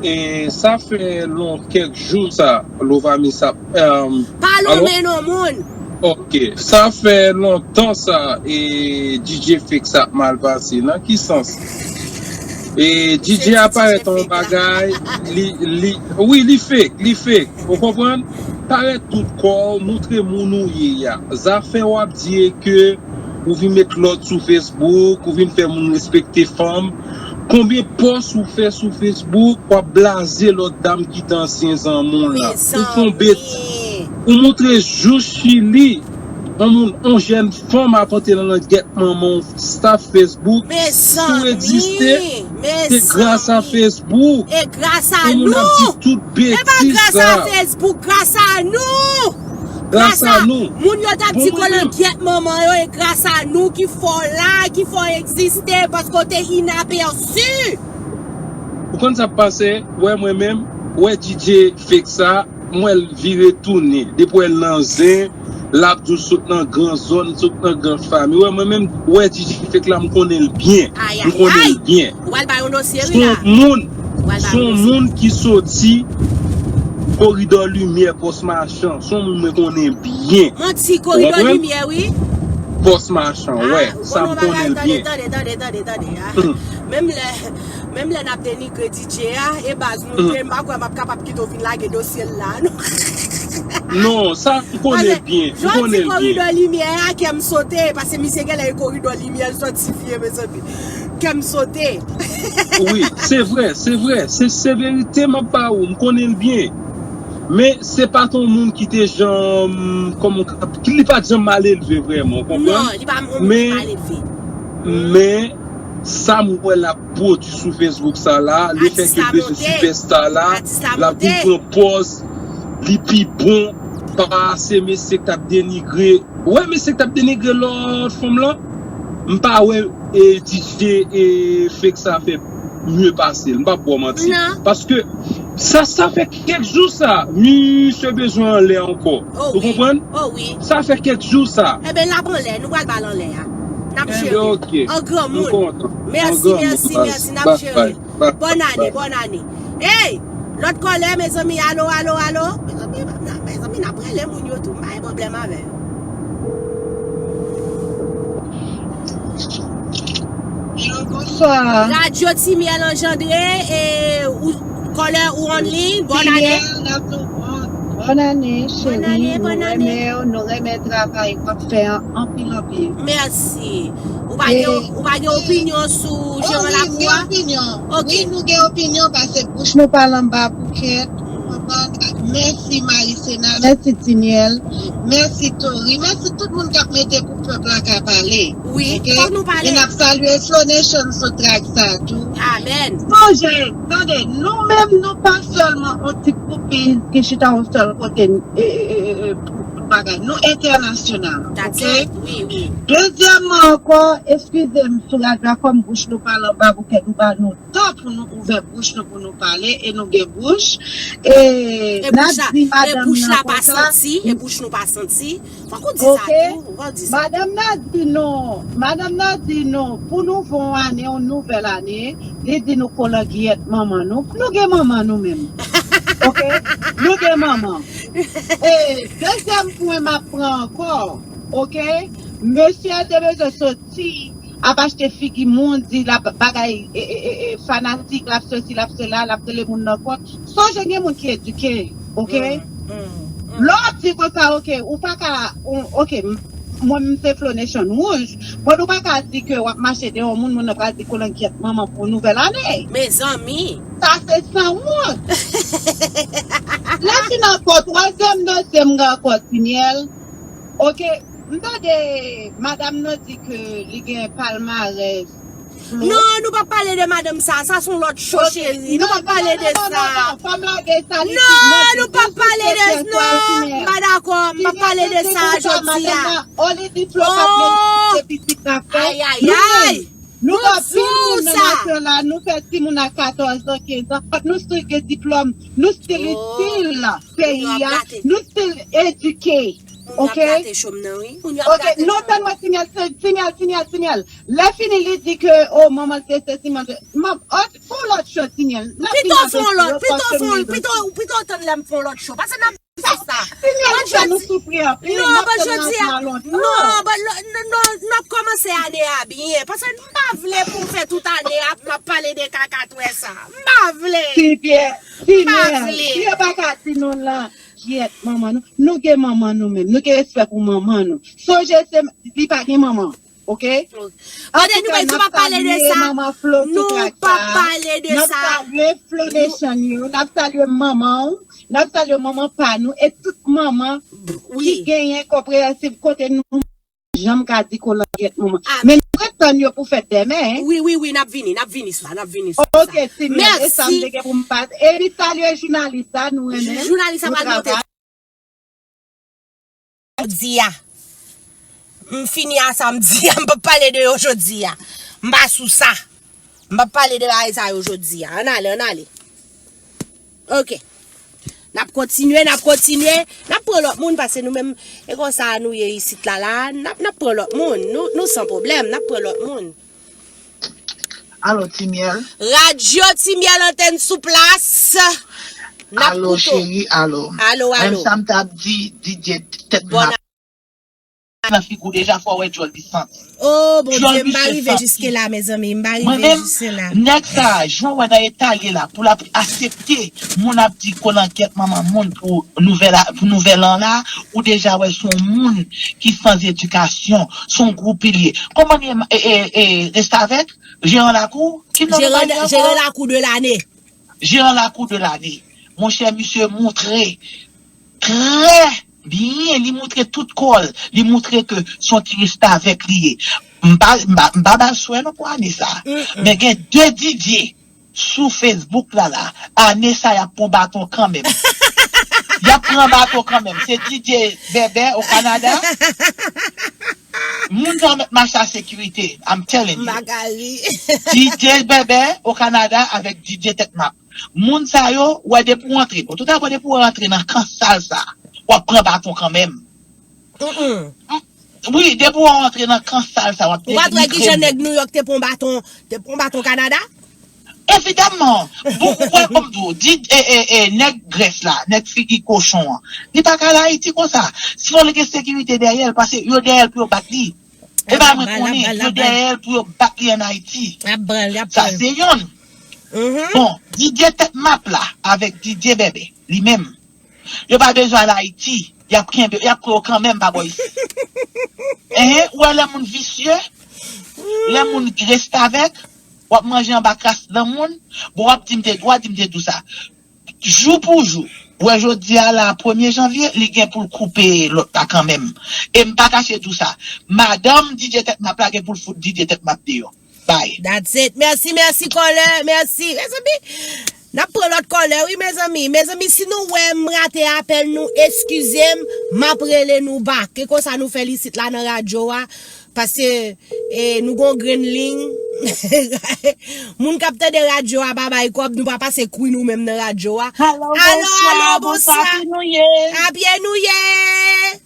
e sa fè lon kèk jou sa, Lovami sa, pa lonmen non moun. Ok, sa fè lontan sa, e D J Fake sa ap mal pase. Nan ki sans? E D J a parèt yon bagay, li, li, wi, li fake, li fake. Ou konprann? Parèt tout kò w, montre moun ou ye a. Zafè w ap di e ke ou vin met lòd sou Facebook, ou vin fè moun respekte fanm. Konbyen pòs ou fè sou Facebook, w ap blaze lòt dam ki te ansyen zanmi w la. Ou fè yon betiz. Ou montre jou Chili, yon moun, yon jèn fanm ap antre nan langèt manman w, staff Facebook. Si w egziste, se gras a Facebook. E gras a nou. Yon moun ap di tout betiz sa. E pa gras a Facebook, gras a nou. Gras a nou. Moun yo t ap di kolangyèt manman yo, e gras a nou ki fè w la, ki fè w egziste, paske w te inapèsi. Ou konn sa k pase? Wè mwen menm, wè D J Fake sa, m wè l vire tounen. Depi w wè l nan zen, l ap di w sot nan gran zòn, sot nan gran fanmi. Wè mwen menm, wè D J Fake la, m konnen l byen. M konnen l byen. Ou pral bay yon dosye, wi, la. Se yon moun, se yon moun ki soti koridò limyè, Pòs Machan. Se yon moun mwen konnen byen. Manti, koridò limyè, wi. Pòs Machan, wè. Sa m konnen l byen. Tande, tande, tande, tande, tande. Menm lè, menm lè n ap denigre D J a, e baz nou vre, m pa kwè m ap kapab kite w vin lage dosye l la, non. Non, sa m konnen byen. M konnen l byen. Koridò limyè a, kè m sote, paske misye genlè e koridò limyè l sòti vye, mezanmi. Kè m sote. Wi, se vre, se vre. Se, se verite m ap ba ou, m konnen l byen. Men se pa t yon moun ki te janm, kòman, ki li pa t janm mal elve vrèman, ou konprann? Non, li pa yon moun ki mal elve. Men, men, sa m wè l ap pwodui sou Facebook sa la, lefètke l bezwen sipèsta la, l ap vin pran pòz, li pi bon pase mesye k t ap denigre. Ou wè mesye k t ap denigre lòt fanm lan? M pa wè, e, D J, e, Fake sa fè mye pase l. M p ap ba w manti. Paske sa, sa fè kèk jou sa, misye bezwen anlè ankò. Ou konprann? Sa fè kèk jou sa. Enben, l ap anlè, nou pral ba l anlè a. N ap jere. An granmoun. Mèsi, mèsi, mèsi, n ap jere. Bòn ane, bòn ane. Ey! Lòt kòlè, mezanmi, alo, alo, alo. Mezanmi, mezanmi, n ap rele moun yo tou. M pa gen pwoblèm avè yo. Alo, bonswa. Radyo Ti Myèl Anjandre, e, ou, kòlè ou on liy, bòn ane. Ti Myèl, n ap di w bòn, bòn ane, cheri. Nou renmen w, nou renmen travay w ap fè an, anpil, anpil. Mèsi. Ou pa gen, ou pa gen opinyon sou jeran lakou a? Wi, nou gen opinyon, paske bouch nou pale anba boukèt. Ou konprann? Mèsi Marisena, mèsi Timièl, mèsi Tori, mèsi tout moun k ap mete pou pèp la ka pale. Wi, fòk nou pale. E n ap salye Slow Nation sou trak sa tou. Amèn. Sonje, tande, nou menm, nou pa sèlman yon ti groupiz ki chita yon sèl kote, e, e, e, e, pou, pou bagay. Nou entènasyonal, oke? Dezyèmman ankò, eskize m, sou radyo a, kòm bouch nou pa lan babouket, nou ba nou tan pou nou ouvè bouch nou, pou nou pale, e nou gen bouch. E n ap di madanm nan konsa. E bouch la pa santi, e bouch nou pa santi. Fòk ou di sa tou, ou pa di sa. Madanm nan di nou, madanm nan di nou, pou nou fè yon ane, yon nouvèl ane, li di nou kolangiyèt manman nou. Nou gen manman nou menm. Oke? Nou gen manman. E dezyèm pwen m ap pran ankò, oke? Mesye a te bezwen soti ap achte figi moun, di l ap bagay, e, e, e, e, fanatik, l ap sesi, l ap sela, l ap rele moun nan kont. Sonje gen moun ki edike, oke? Lè w ap di konsa, oke, ou pa ka, ou, oke, m- mwen m se Flo Nation Wouj, mwen nou pa ka di ke w ap mache de yon moun, moun nan pral di kolangiyèt manman pou nouvèl ane. Mezanmi! Sa se sanwont! Lè fin ankò, twazyèm dosye m gen ankò Ti Myèl. Oke, m tande madanm nan di ke li gen palmarès. Non, nou p ap pale de madanm sa. Sa se yon lòt cho, cheri. Nou p ap pale de sa. Non, nou p ap pale de, non, m pa dakò. M p ap pale de sa jodi a. Oh, ayayay. Nou gen anpil moun nan nasyon la, nou fè timoun a katòz an, kenz an, nou still gen diplòm, nou still itil peyi a, nou still edike. Oke? Oke, non sèlman Ti Myèl, Ti Myèl, Ti Myèl, Ti Myèl. Lè fini li di ke, o, manman l te sesi, manman l te, manm, o, fè yon lòt cho Ti Myèl. N ap vin avèk yo, paske m gen dosye. Pito w tann lè m fè yon lòt cho. Paske n ap di sa. Ti Myèl, ou fè nou soufri anpil. Non, n ap tann nan lontan. Non, n ap kòmanse ane a byen. Paske m pa vle pou m fè tout ane a, m ap pale de kaka twè sa. M pa vle. Ti Myèl, si yo pa ka di nou lan. Kiyès manman nou? Nou gen manman nou menm. Nou gen respè pou manman nou. Sonje se, li pa gen manman. Oke? Tande, nou pa di, nou pa pale de sa. Nou pa pale de sa. N ap salye Flo Nation yo. N ap salye manman w. N ap salye manman pa nou. E tout manman ki genyen konpreyansiv kote nou janm ka di kolangèt manman. Men nou ret tann yo pou fèt dèmen, en. Wi, wi, wi, n ap vini, n ap vini sou sa, n ap vini sou sa. Oke, Ti Myèl, e sa m te gen pou m pase. Epi salye jounalis la, nou renmen. Jounalis la pral monte. Jodi a. M fini a sa m di a, m p ap pale de yo jodi a. M pa sou sa. M p ap pale de bagay sa yo jodi a. Ann ale, ann ale. Oke. N ap kontinye, n ap kontinye. N ap pran lòt moun, paske nou menm, e konsa nou ye isit la, la. N ap, n ap pran lòt moun. Nou, nou san pwoblèm, n ap pran lòt moun. Alo, Ti Myèl? Radyo Ti Myèl, antèn sou plas. N ap koute w. Alo, cheri, alo. Alo, alo. Menm sa m t ap di, D J tèt m ap nan figi w deja, fò w wè djòl li santi. Oh, Bondye, m pa rive jiske la, mezanmi, m pa rive jiske la. Mwen menm, nèg sa, jan w wè nan eta l ye la, pou l ap aksepte moun ap di kolangèt manman moun pou nouvèl a, pou nouvèl an la, ou deja wè se yon moun ki san edikasyon, se yon gwo pilye. Kòman li ye, e, e, e, restavèk? Jeran lakou? Ki non li bay li ankò? Jeran lakou de lane. Jeran lakou de lane. Monchè, misye moutre trè byen, li moutre tout kò l, li moutre ke se yon ti restavèk li ye. M pa, m pa, m pa ba l swè non pou ane sa. Men gen de D J sou Facebook la, la, ane sa y ap pran baton kanmenm. Y ap pran baton kanmenm. Se D J Bèbè o Kanada. Moun sa yo mèt mache a sekirite, I'm telling you. D J Bèbè o Kanada avèk D J Tèt Map. Moun sa yo, wè depi w antre, bon, tout a bon, depi w antre nan kan sal sa, w ap pran baton kanmenm. Wi, depi w antre nan kan sal sa, w ap degrenn. Ou pa t wè kijan nèg Nouyòk te pran baton, te pran baton Kanada? Evidaman, bon, ou wè kòm di w, di, e, e, e, nèg Grès la, nèg figi kochon an, li pa ka al Ayiti konsa. Sinon, li gen sekirite dèyè l, paske yo dèyè l pou yo bat li. E pa mwen konnen, yo dèyè l pou yo bat li ann Ayiti. Sa se yonn. Bon, D J Tèt Map la, avèk D J Bèbè, li menm. Yo pa bezwen al Ayiti. Y ap kenbe, y ap pran yo kanmenm pa bò isit. Enhen, ou wè lè moun visye, lè moun restavèk, w ap manje anba kras granmoun, bon, w ap di m te, w ap di m te di w sa. Jou pou jou, ou wè jodi a la, premye janvye, li gen pou l koupe lòt la kanmenm. E m pa kache di w sa. Madanm D J Tèt Map la gen pou l fout D J Tèt Map deyò. Bay. That's it. Mèsi, mèsi, kòlè. Mèsi. Mezanmi, N ap pran lòt kòlè, wi, mezanmi. Mezanmi, si nou wè m rate apèl nou, eskize m, m ap rele nou back. E konsa nou fè l isit la nan radyo a. Paske e, nou gon grenn liy. Moun k ap tande radyo a pa bay kòb, nou pa pase kwi nou menm nan radyo a. Alo, alo, bonswa, bonswa. Happy New Year. Happy New Year.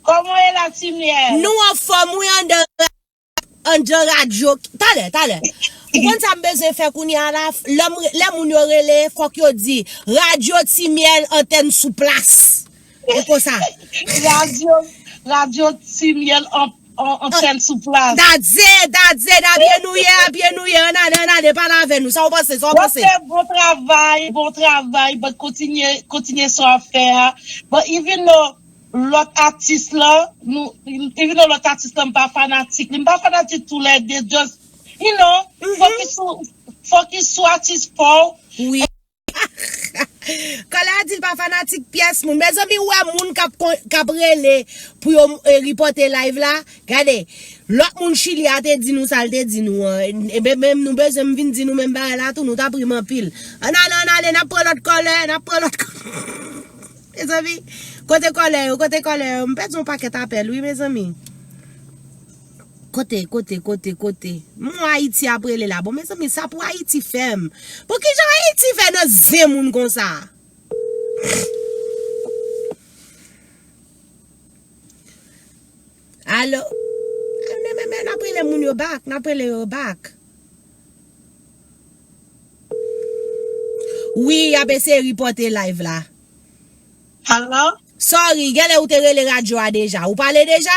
Kòman w ye la, Timyè? Nou anfòm, wi, anndan, anndan radyo. Talè, talè. Ou konn sa m bezwen fè kounye a la? Lè m, lè moun yo rele, fòk yo di, Radyo Timyè, antèn sou plas. E konsa. Radyo, Radyo Timyè, an, an, antèn sou plas. That's it, that's it. Happy New Year, Happy New Year. Ann ale, ann ale, pale avè nou. Sa w panse, sa w panse? Ok, bon travay, bon travay. But kontinye, kontinye sa w ap fè a. But even though lòt atis lan, nou, even though lòt atis lan m pa fanatik li, m pa fanatik toulède, just, you know, focus sou, focus sou atis pa w. Wi. Kòlè a di l pa fanatik pyès moun. Mezanmi, ou wè moun k ap kon-, k ap rele pou yo, e, ripòte live la? Gade, lòt moun Chili a te di nou sa l te di nou an. E, e, men, men nou bezwen m vin di nou menm bagay la tou, nou t ap ri m anpil. Ann ale, ann ale, n ap pran lòt kòlè, n ap pran lòt kòlè. Mezanmi, kote kòlè yo, kote kòlè yo? M pèdi yon pakèt apèl, wi, mezanmi. Kote, kote, kote, kote? M wè Ayiti ap rele la. Bon, mezanmi, sa pou Ayiti fè m. Bon, kijan Ayiti fè nan zen moun konsa? Alo? Men, men, men, n ap rele moun yo back, n ap rele yo back. Wi, y ap eseye ripòte live la. Alo? Sorry, genlè ou te rele radyo a deja. Ou pale deja?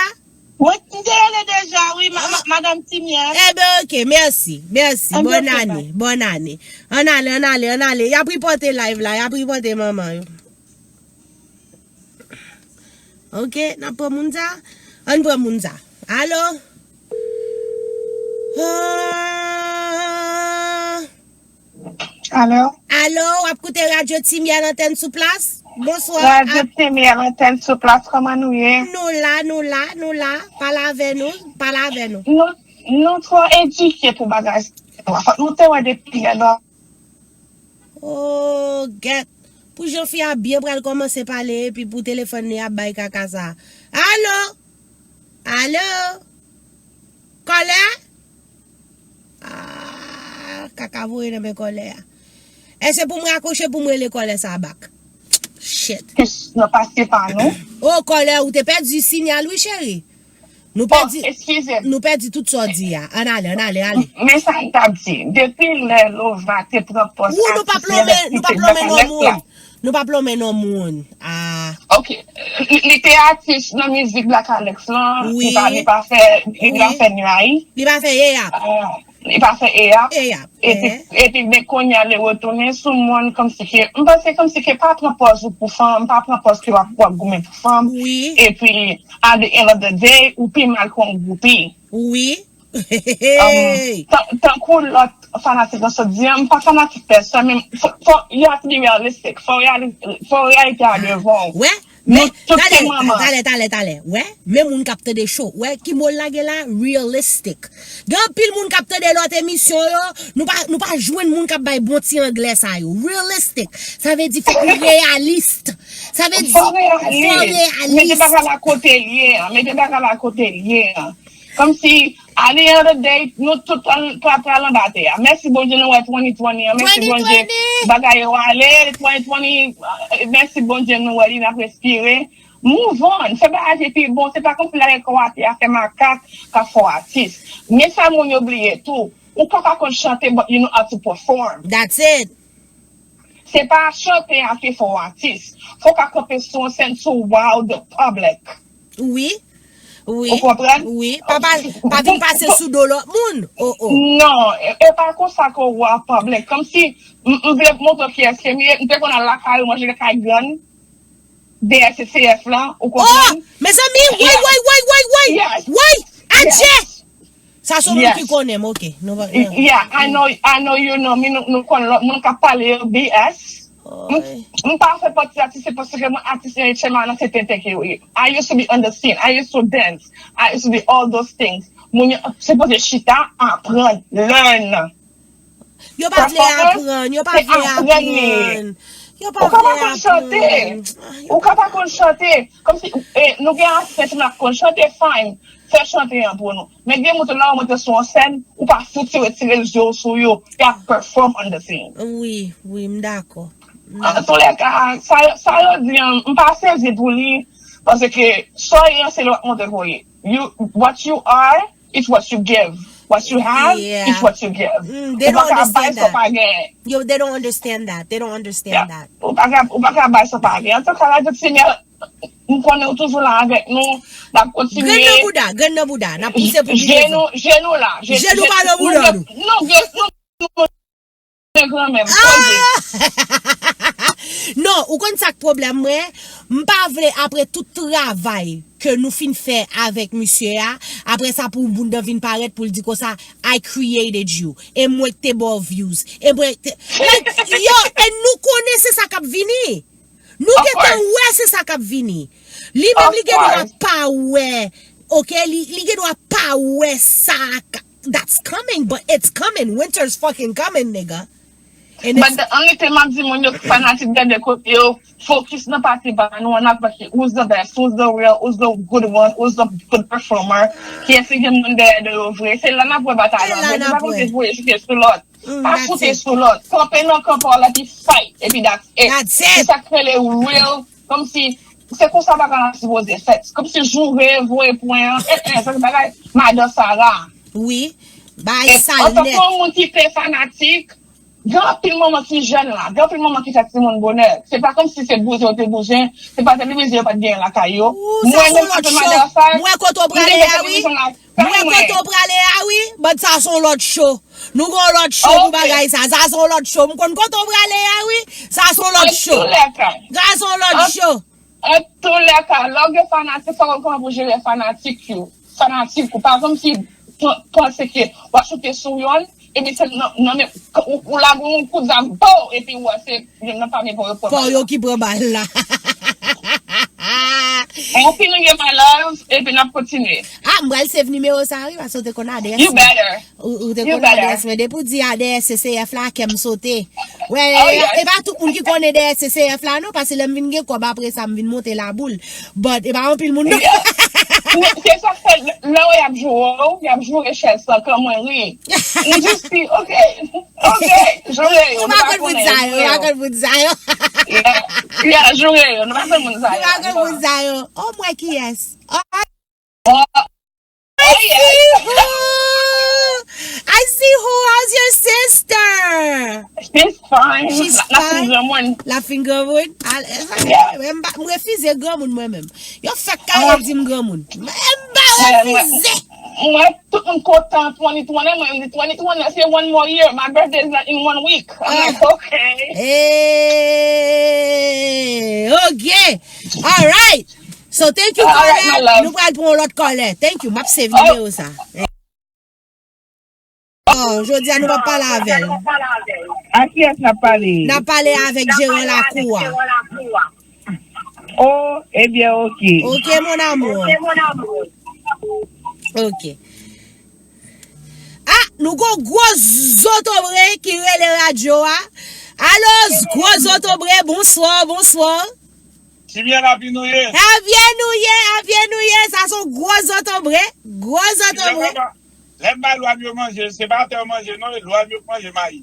Wi, m te rele deja, wi, ma-, ma-, madanm Timyè. Eben, ok, mèsi, mèsi. Bòn ane, bòn ane. Ann ale, ann ale, ann ale. Y ap ripòte live la, y ap ripòte manman yo. Ok, n ap pran moun sa. Ann pran moun sa. Alo? Ah. Alo? Alo, w ap koute Radyo Timyè, antèn sou plas? Bonswa. Radyo Timyè, antèn sou plas, kòman nou ye? Nou la, nou la, nou la. Pale avè nou, pale avè nou. Nou, nou twò edike pou bagay sa yo. Fòk nou te wè depi yè lò. Oh, gèt. Pou jan fi a byen pral kòmanse pale, epi pou telefòn li ap bay kaka sa. Alo? Alo? Kòlè? Ah, kaka voye nan men kòlè a. Èske pou m rakwoche pou m rele kòlè sa back? Shit. Nan pase pa nou. Oh, kòlè, ou te pèdi sinyal, wi, cheri. Nou pèdi, eskize m. Nou pèdi tout sa w di a. Ann ale, ann ale, ale. Men sa m t ap di. Depi lè Lova te pran pòs atis, nou p ap lonmen, nou p ap lonmen non moun. Nou p ap lonmen non moun. Ah. Ok. Li, li te atis nan mizik Black Alex lan. Wi. Li pa, li pa fè, li pa fè ni ayi. Li pa fè eyap. Ah, li pa fè eyap. Eyap. Epi, epi men kounye a li retounen sou moun kòmsi ke, m panse kòmsi ke pa pran pòz ou pou fanm, pa pran pòz ke w ap, w ap goumen pou fanm. Wi. Epi, at the end of the day, ou pi mal ke yon gwoupi. Wi. Um, tan-, tankou lòt fanatik lan sot di an, m pa fanatik pèsòn, men fò, fò, you have to be realistic. Fò reali-, fò reyalite a devan w. Wè, men, nou tout se manman. Talè, talè, talè. Wè, men moun k ap tande show. Wè, ki mo l lage la? Realistic. Gen anpil moun k ap tande lòt emisyon yo, nou pa, nou pa jwenn moun k ap bay bon ti anglè sa yo. Realistic. Sa vle di fòk nou reyalis. Sa vle di fò reyalis. Mete bagay la kote l ye an. Mete bagay la kote l ye an. Kòmsi, at the end of the day, nou tout pral, pral, pral anba tè a. Mèsi Bondye nou wè twenty twenty an. Mèsi Bondye bagay yo ale. Twenty twenty, eh, mèsi Bondye nou wè li, n ap respire. Move on. Fè bagay ki pi bon. Se pa kòmsi lage kò w atè a fè makak k ap fè w atis. Men sa moun yo bliye tou. Ou ka pa konn chante, but you know how to perform. That's it. Se pa chante a ki fè w atis. Fò w ka kanpe sou yon sèn sou wow the public. Wi. Wi. Ou konprann? Wi. Pa, pa, pa vin pase sou do lòt moun. Oh, oh. Non, e, e pa konsa ke w wow public. Kòmsi, m, m vle montre w kiyès ke m ye, m te konn al lakay ou, manje nan kay grann. D S C F lan, ou konprann? Oh, mezanmi, woy, woy, woy, woy, woy. Yes. Woy, adje! Yes. Sa se yon moun ki konnen m, ok. Nou pa, yeah, I know, I know you know me, nou, nou konn lòt moun k ap pale yo B S. M, m pa fè pati atis, se paske mwen atis N H M A nan se tenten ke yo ye. I used to be on the scene, I used to dance, I used to do all those things. Moun yo sipoze chita, aprann, learn. Yo pa vle aprann, yo pa vle aprann. Yo pa vle aprann. Ou ka pa konn chante. Ou ka pa konn chante. Kòmsi, eh, nou gen atis ki konn chante, fine. Fè chante an pou nou. Men gen moun tou lè w monte sou yon sèn, ou pa fouti retire je w sou yo. Y ap perform on the scene. Wi, wi, m dakò. Antoulèka, sa, sa yo di an, m pa sezi pou li, paske sa w ye an, se lè w ap montre ke w ye. You, what you are, it's what you give. What you have, it's what you give. Ou pa ka bay sa w pa genyen. Yo, they don't understand that. They don't understand that. Ou pa ka, ou pa ka bay sa w pa genyen. Antouka, Radyo Ti Mèl, m konnen w toujou la avèk nou. N ap kontinye. Grenn nan bouda, grenn nan bouda. N ap pouse pou pi devan. Je nou, je nou la. Je nou pa nan bouda nou. Non, je nou. Granmèm, poze. Non, ou konn sa k pwoblèm mwen? M pa vle apre tout travay ke nou fin fè avèk misye a, apre sa pou moun nan vin parèt pou l di konsa, "I created you." E mwen k te ba w views. E mwen k te, like, yo, e nou konnen se sa k ap vini. Nou gentan wè se sa k ap vini. Li menm li gen dwa pa wè, ok, li, li gen dwa pa wè sa k, that's coming, but it's coming. Winter's fucking coming, nigga. And it's But the only thing m ap di moun yo ki fanatik de de kote yo, focus nan pati pa nou an, n ap gade who's the best, who's the real, who's the good one, who's the good performer, kiyès ki gen moun dèyè de yo vre. Se la n ap wè batay la vre. Se pa kòmsi voye chite sou lòt. Pa choute sou lòt. Kanpe nan kan pa w la epi fight. Epi that's it. Se sa k rele real. Kòmsi, se konsa bagay la sipoze fèt. Kòmsi joure, voye pwen an. Eh, eh, sa se bagay madan Sara. Wi. Bagay sal nèt. Antanke yon moun ki te fanatik, gen anpil manman ki jèn la. Gen anpil manman ki fè timoun bonè. Se pa kòmsi se bouzen yo te bouzen. Se pa televizyon yo pa t genyen lakay yo. Mwen menm antanke madan Sara, m te fè televizyon lakay mwen. M wè kote w prale a wi. M wè kote w prale a wi. But sa se yon lòt show. Nou gen yon lòt show pou bagay sa. Sa se yon lòt show. M konn kote w prale a wi. Sa se yon lòt show. Sa se yon lòt show. Antoulèka, lè w gen fanatik, fò w konn kòman pou jere fanatik yo. Fanatik ou. Pa kòmsi panse ke w ap choute sou yonn, epi se nan, nan men, ou, ou lage yon kout zam, pow, epi w wè se youn nan pami pa w yo pran bal la. Pa w yo ki pran bal la. Anpil love, epi n ap kontinye. Ah, m pral save nimewo sa wi, paske w te konn adrès mwen. You better. Ou, ou te konn adrès mwen. Depi w di adrès C C F la, kè m sote. Wè, e pa tout moun ki konnen adrès C C F la non, paske lè m vin gen kòb apre sa, m vin monte laboul. But, e pa anpil moun non. Yeah. Se sa k fè, lè w y ap joure w, y ap joure chèz lan, kan mwen ri. M just di, ok, ok, joure yo, nou pa konnen, joure yo. Nou pa konn bout sa yo. Yeah, yeah, joure yo, nou pa konn moun sa yo. Nou pa konn bout sa yo. Oh, mwen kiyès? Oh, I see who. I see who. How's your sister? She's fine. She's fine. La fin granmoun. La fin granmoun. M refize granmoun mwen menm. Yo fèk kare di m granmoun. M pa refize. Mwen, tout moun kontan twenty twenty, mwen, m di twenty twenty, se one more year. My birthday is not in one week. I'm like, okay. Hey, ok. All right. So, thank you, caller. Nou pral pran yon lòt caller. Thank you. M ap save nimewo sa. Oh, jodi a nou p ap pale avè l. A kiyès n ap pale? N ap pale avèk jeran lakou a. Oh, ebyen, ok. Ok, mon amour. Ok. Ah, nou gon gwo zotobre ki rele radyo a. Alo, gwo zotobre, bonswa, bonswa. Ti byen, happy New Year. Happy New Year, happy New Year. Sa se yon gwo zotobre. Gwo zotobre. Lè m bay lwa m yo manje, se pa atè yo manje non, e lwa m yo k manje mayi.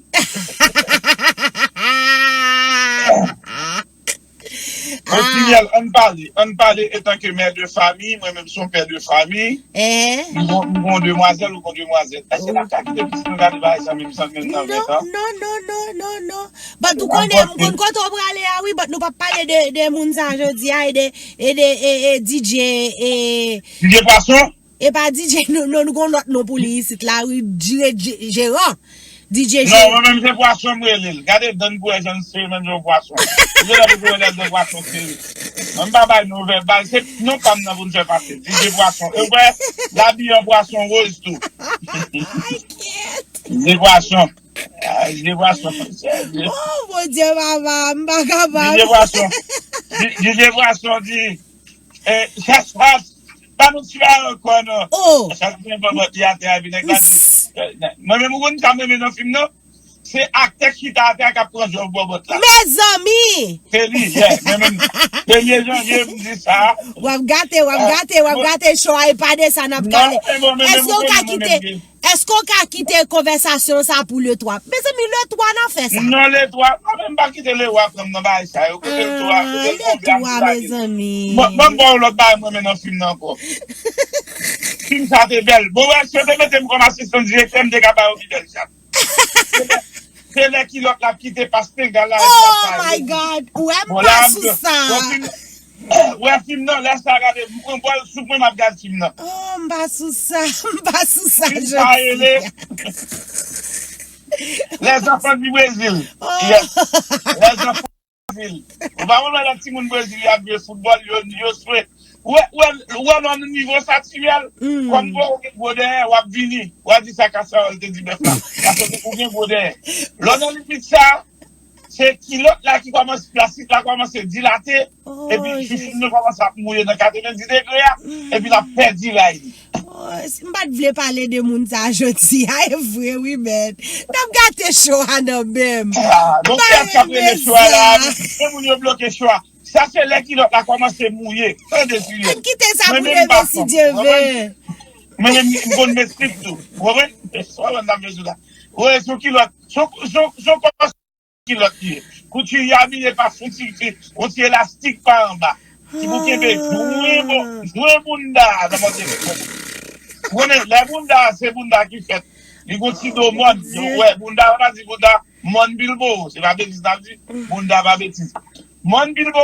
Bon, Ti Myèl, ann pale, ann pale etanke mè de fami, mwen menm se yon pè de fami. M gon, m gon demwazèl, ou gon demwazèl. Èske n ap ka kite plis nou gade bagay sa menm san menm nan vent an? Non, non, non, non, non. But ou konnen, m konn kote w prale a wi, but nou p ap pale de, de moun sa jodi a, e de, e de, e, e D J, e D J Pwason? E pa D J, nou, nou, nou gon lòt non pou li isit la wi, Dje-, Dje-, Jeran. D J Jeran. Non, mwen menm se Pwason m rele l. Gade dan n pou wè jan l sere menm jan yon pwason. Ou genlè pou wè dan pwason sere. Mwen m pa bay non vèbal, se non pa m nan pou n fè pase. D J Pwason. E w wè, l abiye an pwason woz tou. I can't. D J Pwason. Ah, D J Pwason. Oh, Bondye, papa, m pa kapab. D J Pwason. D J Pwason di, eh, Chachas, pa nou ti bagay ankò, non. Oh. Chachas vin pran bòt li atè a, vin eklate. Mwen menm, ou konn sa m renmen nan fim nan? Se aktè k chita atè a k ap pran jòb bòbòt la. Mezanmi! Se li, yeah. Mwen menm, premye janvye, m di sa. W ap gate, w ap gate, w ap gate show a, e pa de sa n ap kale. Èske w ka kite Èske w ka kite konvèsasyon sa pou le twa? Mezanmi, le twa n ap fè sa. Non, le twa, mwen menm pa kite le wa pran m nan bagay sa yo. Kote le twa, kote le twa, mezanmi. Ban m ba w lòt bagay mwen men nan fim nan ankò. Fim sa te bèl. Bon, wè, si yo te mete m kòm asistan direktè, m te ka ba yo pi bèl chat. Se lè kilòt la ap kite pas tengal la. Oh my God! Ou wè m pa sou sa. Wè fim nan, lè sa gade, m pran bòl soup mwen, m ap gad fim nan. Oh, m pa sou sa, m pa sou sa jodi. Fim sa rele Les Enfants du Brésil. Yes. Les Enfants du Brésil. Ou pa konn lè timoun Brezil y ap jwe foutbòl, yo, yo swe. Ou wè, ou wè, ou wè lè w nan nivo sa, Tiwèl? Kòm ou gen gwo dèyè, w ap vini. W ap di sa Kasawòl te di bèf la. Paske ou gen gwo dèyè. Lè w nan limit sa, se kilòt la ki kòmanse, plastik la kòmanse dilate, epi chouchoun nan kòmanse ap mouye nan katrevendis degre a, epi l ap pèdi ray li. Oh, m pa t vle pale de moun sa a jodi a, e vre wi, men n ap gate cho a nan men m. Ah, donk se sa k ap rele cho a la, men moun yo bloke cho a. Sa se lè kilòt la kòmanse mouye. Tande, Tiwèl. Ann kite sa pou demen, si Dye vle. Mwen menm, m konn met slip tou. Ou konprann? Ou konprann sa m vle di w la? Ou wè, se yon kilòt, se yon, se yon, se yon kòs kilòt li ye. Kouti li abiye pa sou ti, ti, yon ti elastik pa anba. Ki pou kenbe jwen bon, jwen bounda a nan mòde. Ou konnen, lè bounda a, se bounda ki fèt. Li gon ti do mòn. Donk, wè, bounda, yo pa di bounda, mòn Bilbo. Se pa betiz n ap di. Bounda pa betiz. Mòn Bilbo,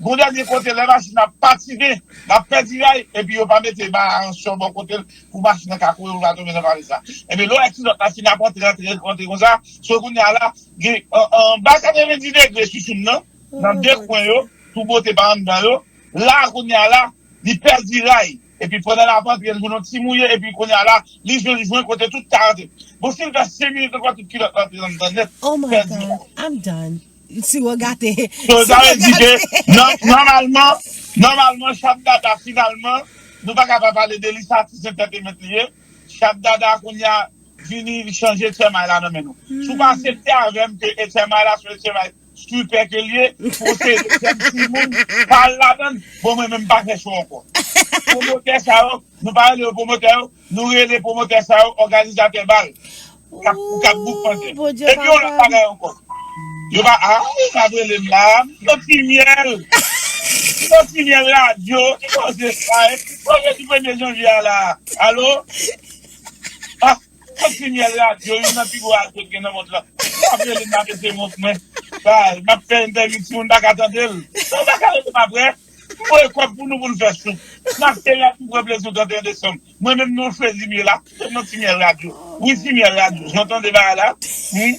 gon dènye kote, lè machin ap pative, l ap pèdi ray, epi yo pa mete ba ansyon bò kote l, pou machin nan ka kouri, pou l pa tonbe nan vale sa. Ebyen, lè w wè kilòt la fin ap antre, antre, antre konsa, so kounye a la, gen, an, anba katrevendis degre sou choun nan, nan de kwen yo, tou bote pa anndan yo, la kounye a la, li pèdi ray. Epi pandan l ap antre, l jwenn yon ti mouye, epi kounye a la, li jwenn, jwenn kote tout ta antre. Bon, si l fè senk minit ankò, tout kilòt antre anndan nèt, pèdi ray. Si w gate. So, sa vle di ke, nòmalman, nòmalman, Chat Dada, finalman, nou pa ka pa pale de li, sa atis entertainment li ye. Chat Dada, kounye a, vini, li chanje tchèmay la nan men nou. Si w pa aksepte avè m ke e tchèmay la, se yon tchèmay stripè ke l ye, pou w se tchèm timoun, pa al ladan l, bon, mwen menm, m pa fè cho ankò. Pwomotè sa yo, nou pa rele yo pwomotè yo, nou rele pwomotè sa yo òganizatè bal. K ap, k ap boukante. Epi yon lòt bagay ankò. Yo pa, a, yo pa rele m la. M se Ti Myèl. M se Ti Myèl Radyo. Ki koze sa, e? Koze di premye janvye a la. Alo? A, m se Ti Myèl Radyo, youn nan pi gwo radyo ki gen nan mond lan. Yo pa rele m la, mete wont mwen. Bay, m ap fè entèvyou, timoun pa ka tande l. Yo pa ka rele m apre. M voye kòb pou nou pou n fè sou. N ap fè rad pou pran plezi trannteyen desanm. Mwen menm nou chwe Ti Myèl la. Se non Ti Myèl Radyo. Wi, Ti Myèl Radyo. Jan tande bagay la. Wi.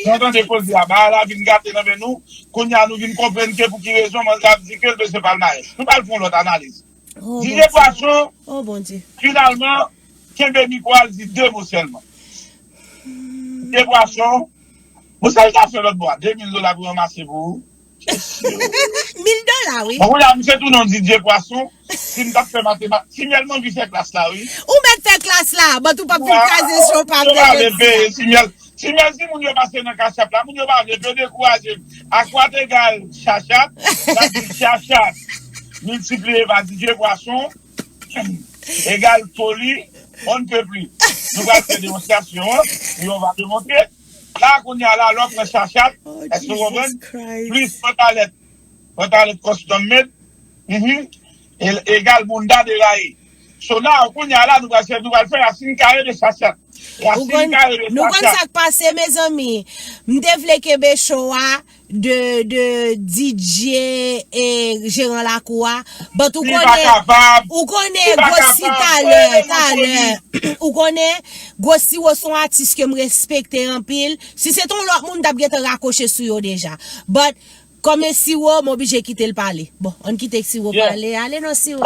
Jan tande koze a. Bagay la vin gate nan men nou. Kounye a nou vin konprann ke pou ki rezon manzè ap di ke l bezwen palmarès. Nou pral fè yon lòt analiz. DJ Pwason, finalman, kenbe mikwo a, l di de mo sèlman. DJ Pwason, bon, sa l ta fè lòt bò a, de mil dola pou ranmase pou ou. Mil dola, wi. Bon, kounye a, misye tounen yon DJ Pwason. Si m t ap fè matematik, Ti Myèl m anvi fè klas la, wi. Ou mèt fè klas la, but ou p ap vin kraze cho pa m nan jodi a. Ti Myèl, Ti Myèl, si moun yo pase nan Cash App la, moun yo pa vle, yo dekouraje m. Akwat egal chachat, sa di chachat miltipliye pa DJ Pwason egal foli, on ne peut plus. Nou pral fè denonsyasyon an, e on va démontrer. La, kounye a la, lè w pran chachat, èske w konprann? Plis pantalèt, pantalèt custom made, mhm, e- egal bounda deraye. So now, kounye a la, nou pral fè, nou pral fè rasin kare de chachat. Rasin kare de chachat. Ou konn, nou konn sa k pase, mezanmi? M te vle kenbe cho a de, de DJ e jeran lakou a. But ou konnen, ou konnen Gwosi talè, talè. Ou konnen Gwosi se yon atis ke m respekte anpil. Si se t on lòt moun, m t ap gentan rakwoche sou yo deja. But, kòm e Siwo, m oblije kite l pale. Bon, ann kite Siwo pale. Ale non, Siwo.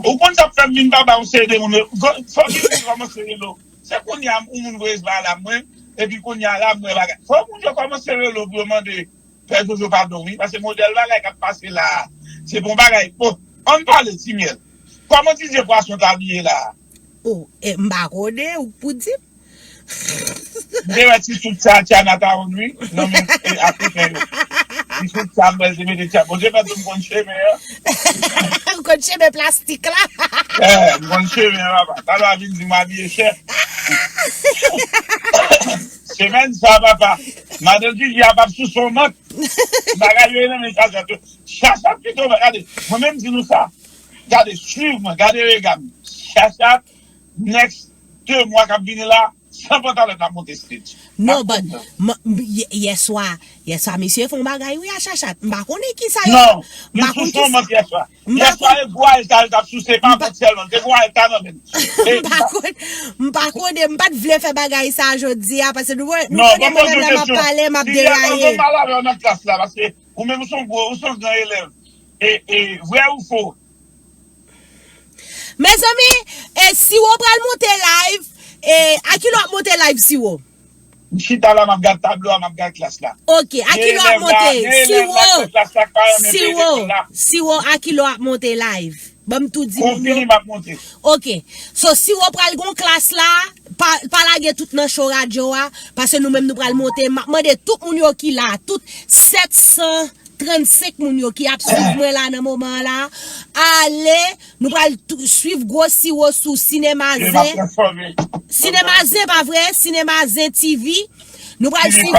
Ou konn sa k fè m vin pa ba yon seri de moun yo. Fò m vin kòmanse rele w. Se kounye a, yon moun voye bagay la mwen, epi kounye a la, m wè bagay. Fò moun yo kòmanse rele w pou yo mande Pè Jojo padon, wi, paske modèl bagay k ap pase la a, se pa yon bagay. Bon, ann pale, Ti Myèl. Kòman DJ Pwason t abiye la a? O, e, m pa konnen, ou k pou di m. M te wè ti sout sa Tiana ta wonn wi. Nan men e Afriken yo. Ti sout sa m wè se mete Tiana. Bondye fè tou m konn chemen an. Ou konn chemen plastik la. Eh, m konn chemen an papa. Talè a vin di m abiye chè. Semèn sa papa. Madan Didi a p ap sou son mant. Bagay yo e nan men chachat yo. Chachat pito gade. Mwen menm di nou sa. Gade, swiv mwen, gade rega m. Chachat, next de mwa k ap vini la, san pantalon n ap monte stage. Non, but yèswa, yèswa misye fè yon bagay wi a Chachat. M pa konnen kisa yo. Non, misye sou son mant yèswa. Yèswa e gwo alta l t ap souse, pa vant sèlman, te gwo alta nan men l. M pa konnen, m pa konnen, m pa t vle fè bagay sa jodi a, paske nou konnen mwen menm lè m ap pale, m ap deraye. Ban m mal avè w nan klas la, paske ou menm ou se yon gwo, ou se yon gran elèv. E, e, vrè ou fo? Mezanmi, e Siwo pral monte live, e a kilè w ap monte live Siwo? M chita la, m ap gad tablo a, m ap gad klas la. Ok, a kilè w ap monte? Siwo, Siwo, Siwo, a kilè w ap monte live? Ban m tou di moun yo. Konfini m ap monte. Ok, so Siwo pral gon klas la, pa, pa lage tout nan show radyo a, paske nou menm nou pral monte, m ap mande tout moun yo ki la, tout sèt san trannsenk moun yo ki ap swiv mwen la nan moman an la, ale, nou pral swiv gwo Siwo sou Sinema Zen. Sinema Zen pa vre, Sinema Zen T V. Nou pral swiv,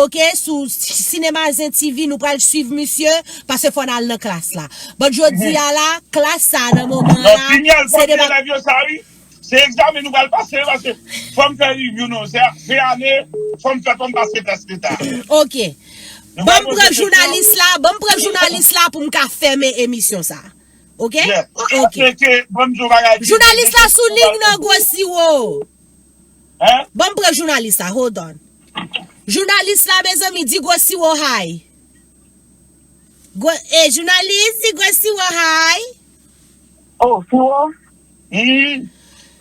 ok, sou Sinema Zen T V, nou pral swiv misye, paske fò n al nan klas la. But jodi a la, klas sa nan moman an la, se de bagay. Se egzamen nou pral pase, paske fò m fè review nou. Se, se ane, fò m fè, fò m pase tès leta. Ok. Ban m pran jounalis la, ban m pran jounalis la pou m ka fèmen emisyon sa. Ok? Ok. Jounalis la sou liy nan gwo Siwo. Ban m pran jounalis la, hold on. Jounalis la, mezanmi, di gwo Siwo hi. Gwo, e, jounalis, di gwo Siwo hi. Oh, Siwo? Wi.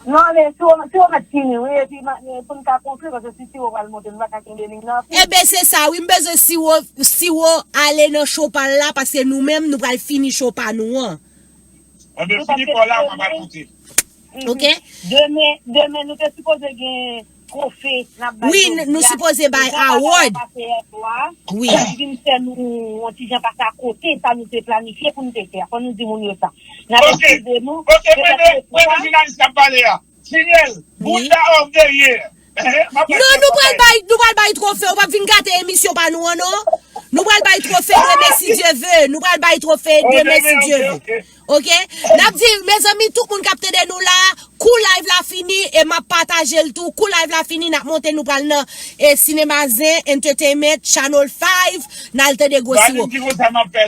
Non, men Siwo, Siwo mèt fini, wi, epi pou n ka konkli, paske si Siwo pral monte, nou pa ka kenbe liy nan. Enben, se sa, wi, m bezwen Siwo, Siwo ale nan cho pa l la, paske nou menm, nou pral fini cho pa nou an. Enben, fini pa w la, w ap al monte. Ok. Demen, demen, nou te sipoze gen twofe n ap bay jodi a. Wi, nou sipoze bay award. Wi. Li vin fè nou yon ti jan pase akote sa nou te planifye pou nou te fè. Fò nou di moun yo sa. N ap eskize nou. Ok, premye, premye jounalis k ap pale a. Tinyèl, Bounda of the year. Non, nou pral bay, nou pral bay twofe. Ou p ap vin gate emisyon pa nou an, non. Nou pral bay twofe demen si Dye ve. Nou pral bay twofe demen si Dye ve. Ok? N ap di, mezanmi, tout moun k ap tande nou la, kou live la fini, e m ap pataje l tou. Kou live la fini, n ap monte, nou pral nan e, Sinema Zen Entertainment, Channel five, n al tande gwo Siwo. Valin di konsa m ap fè,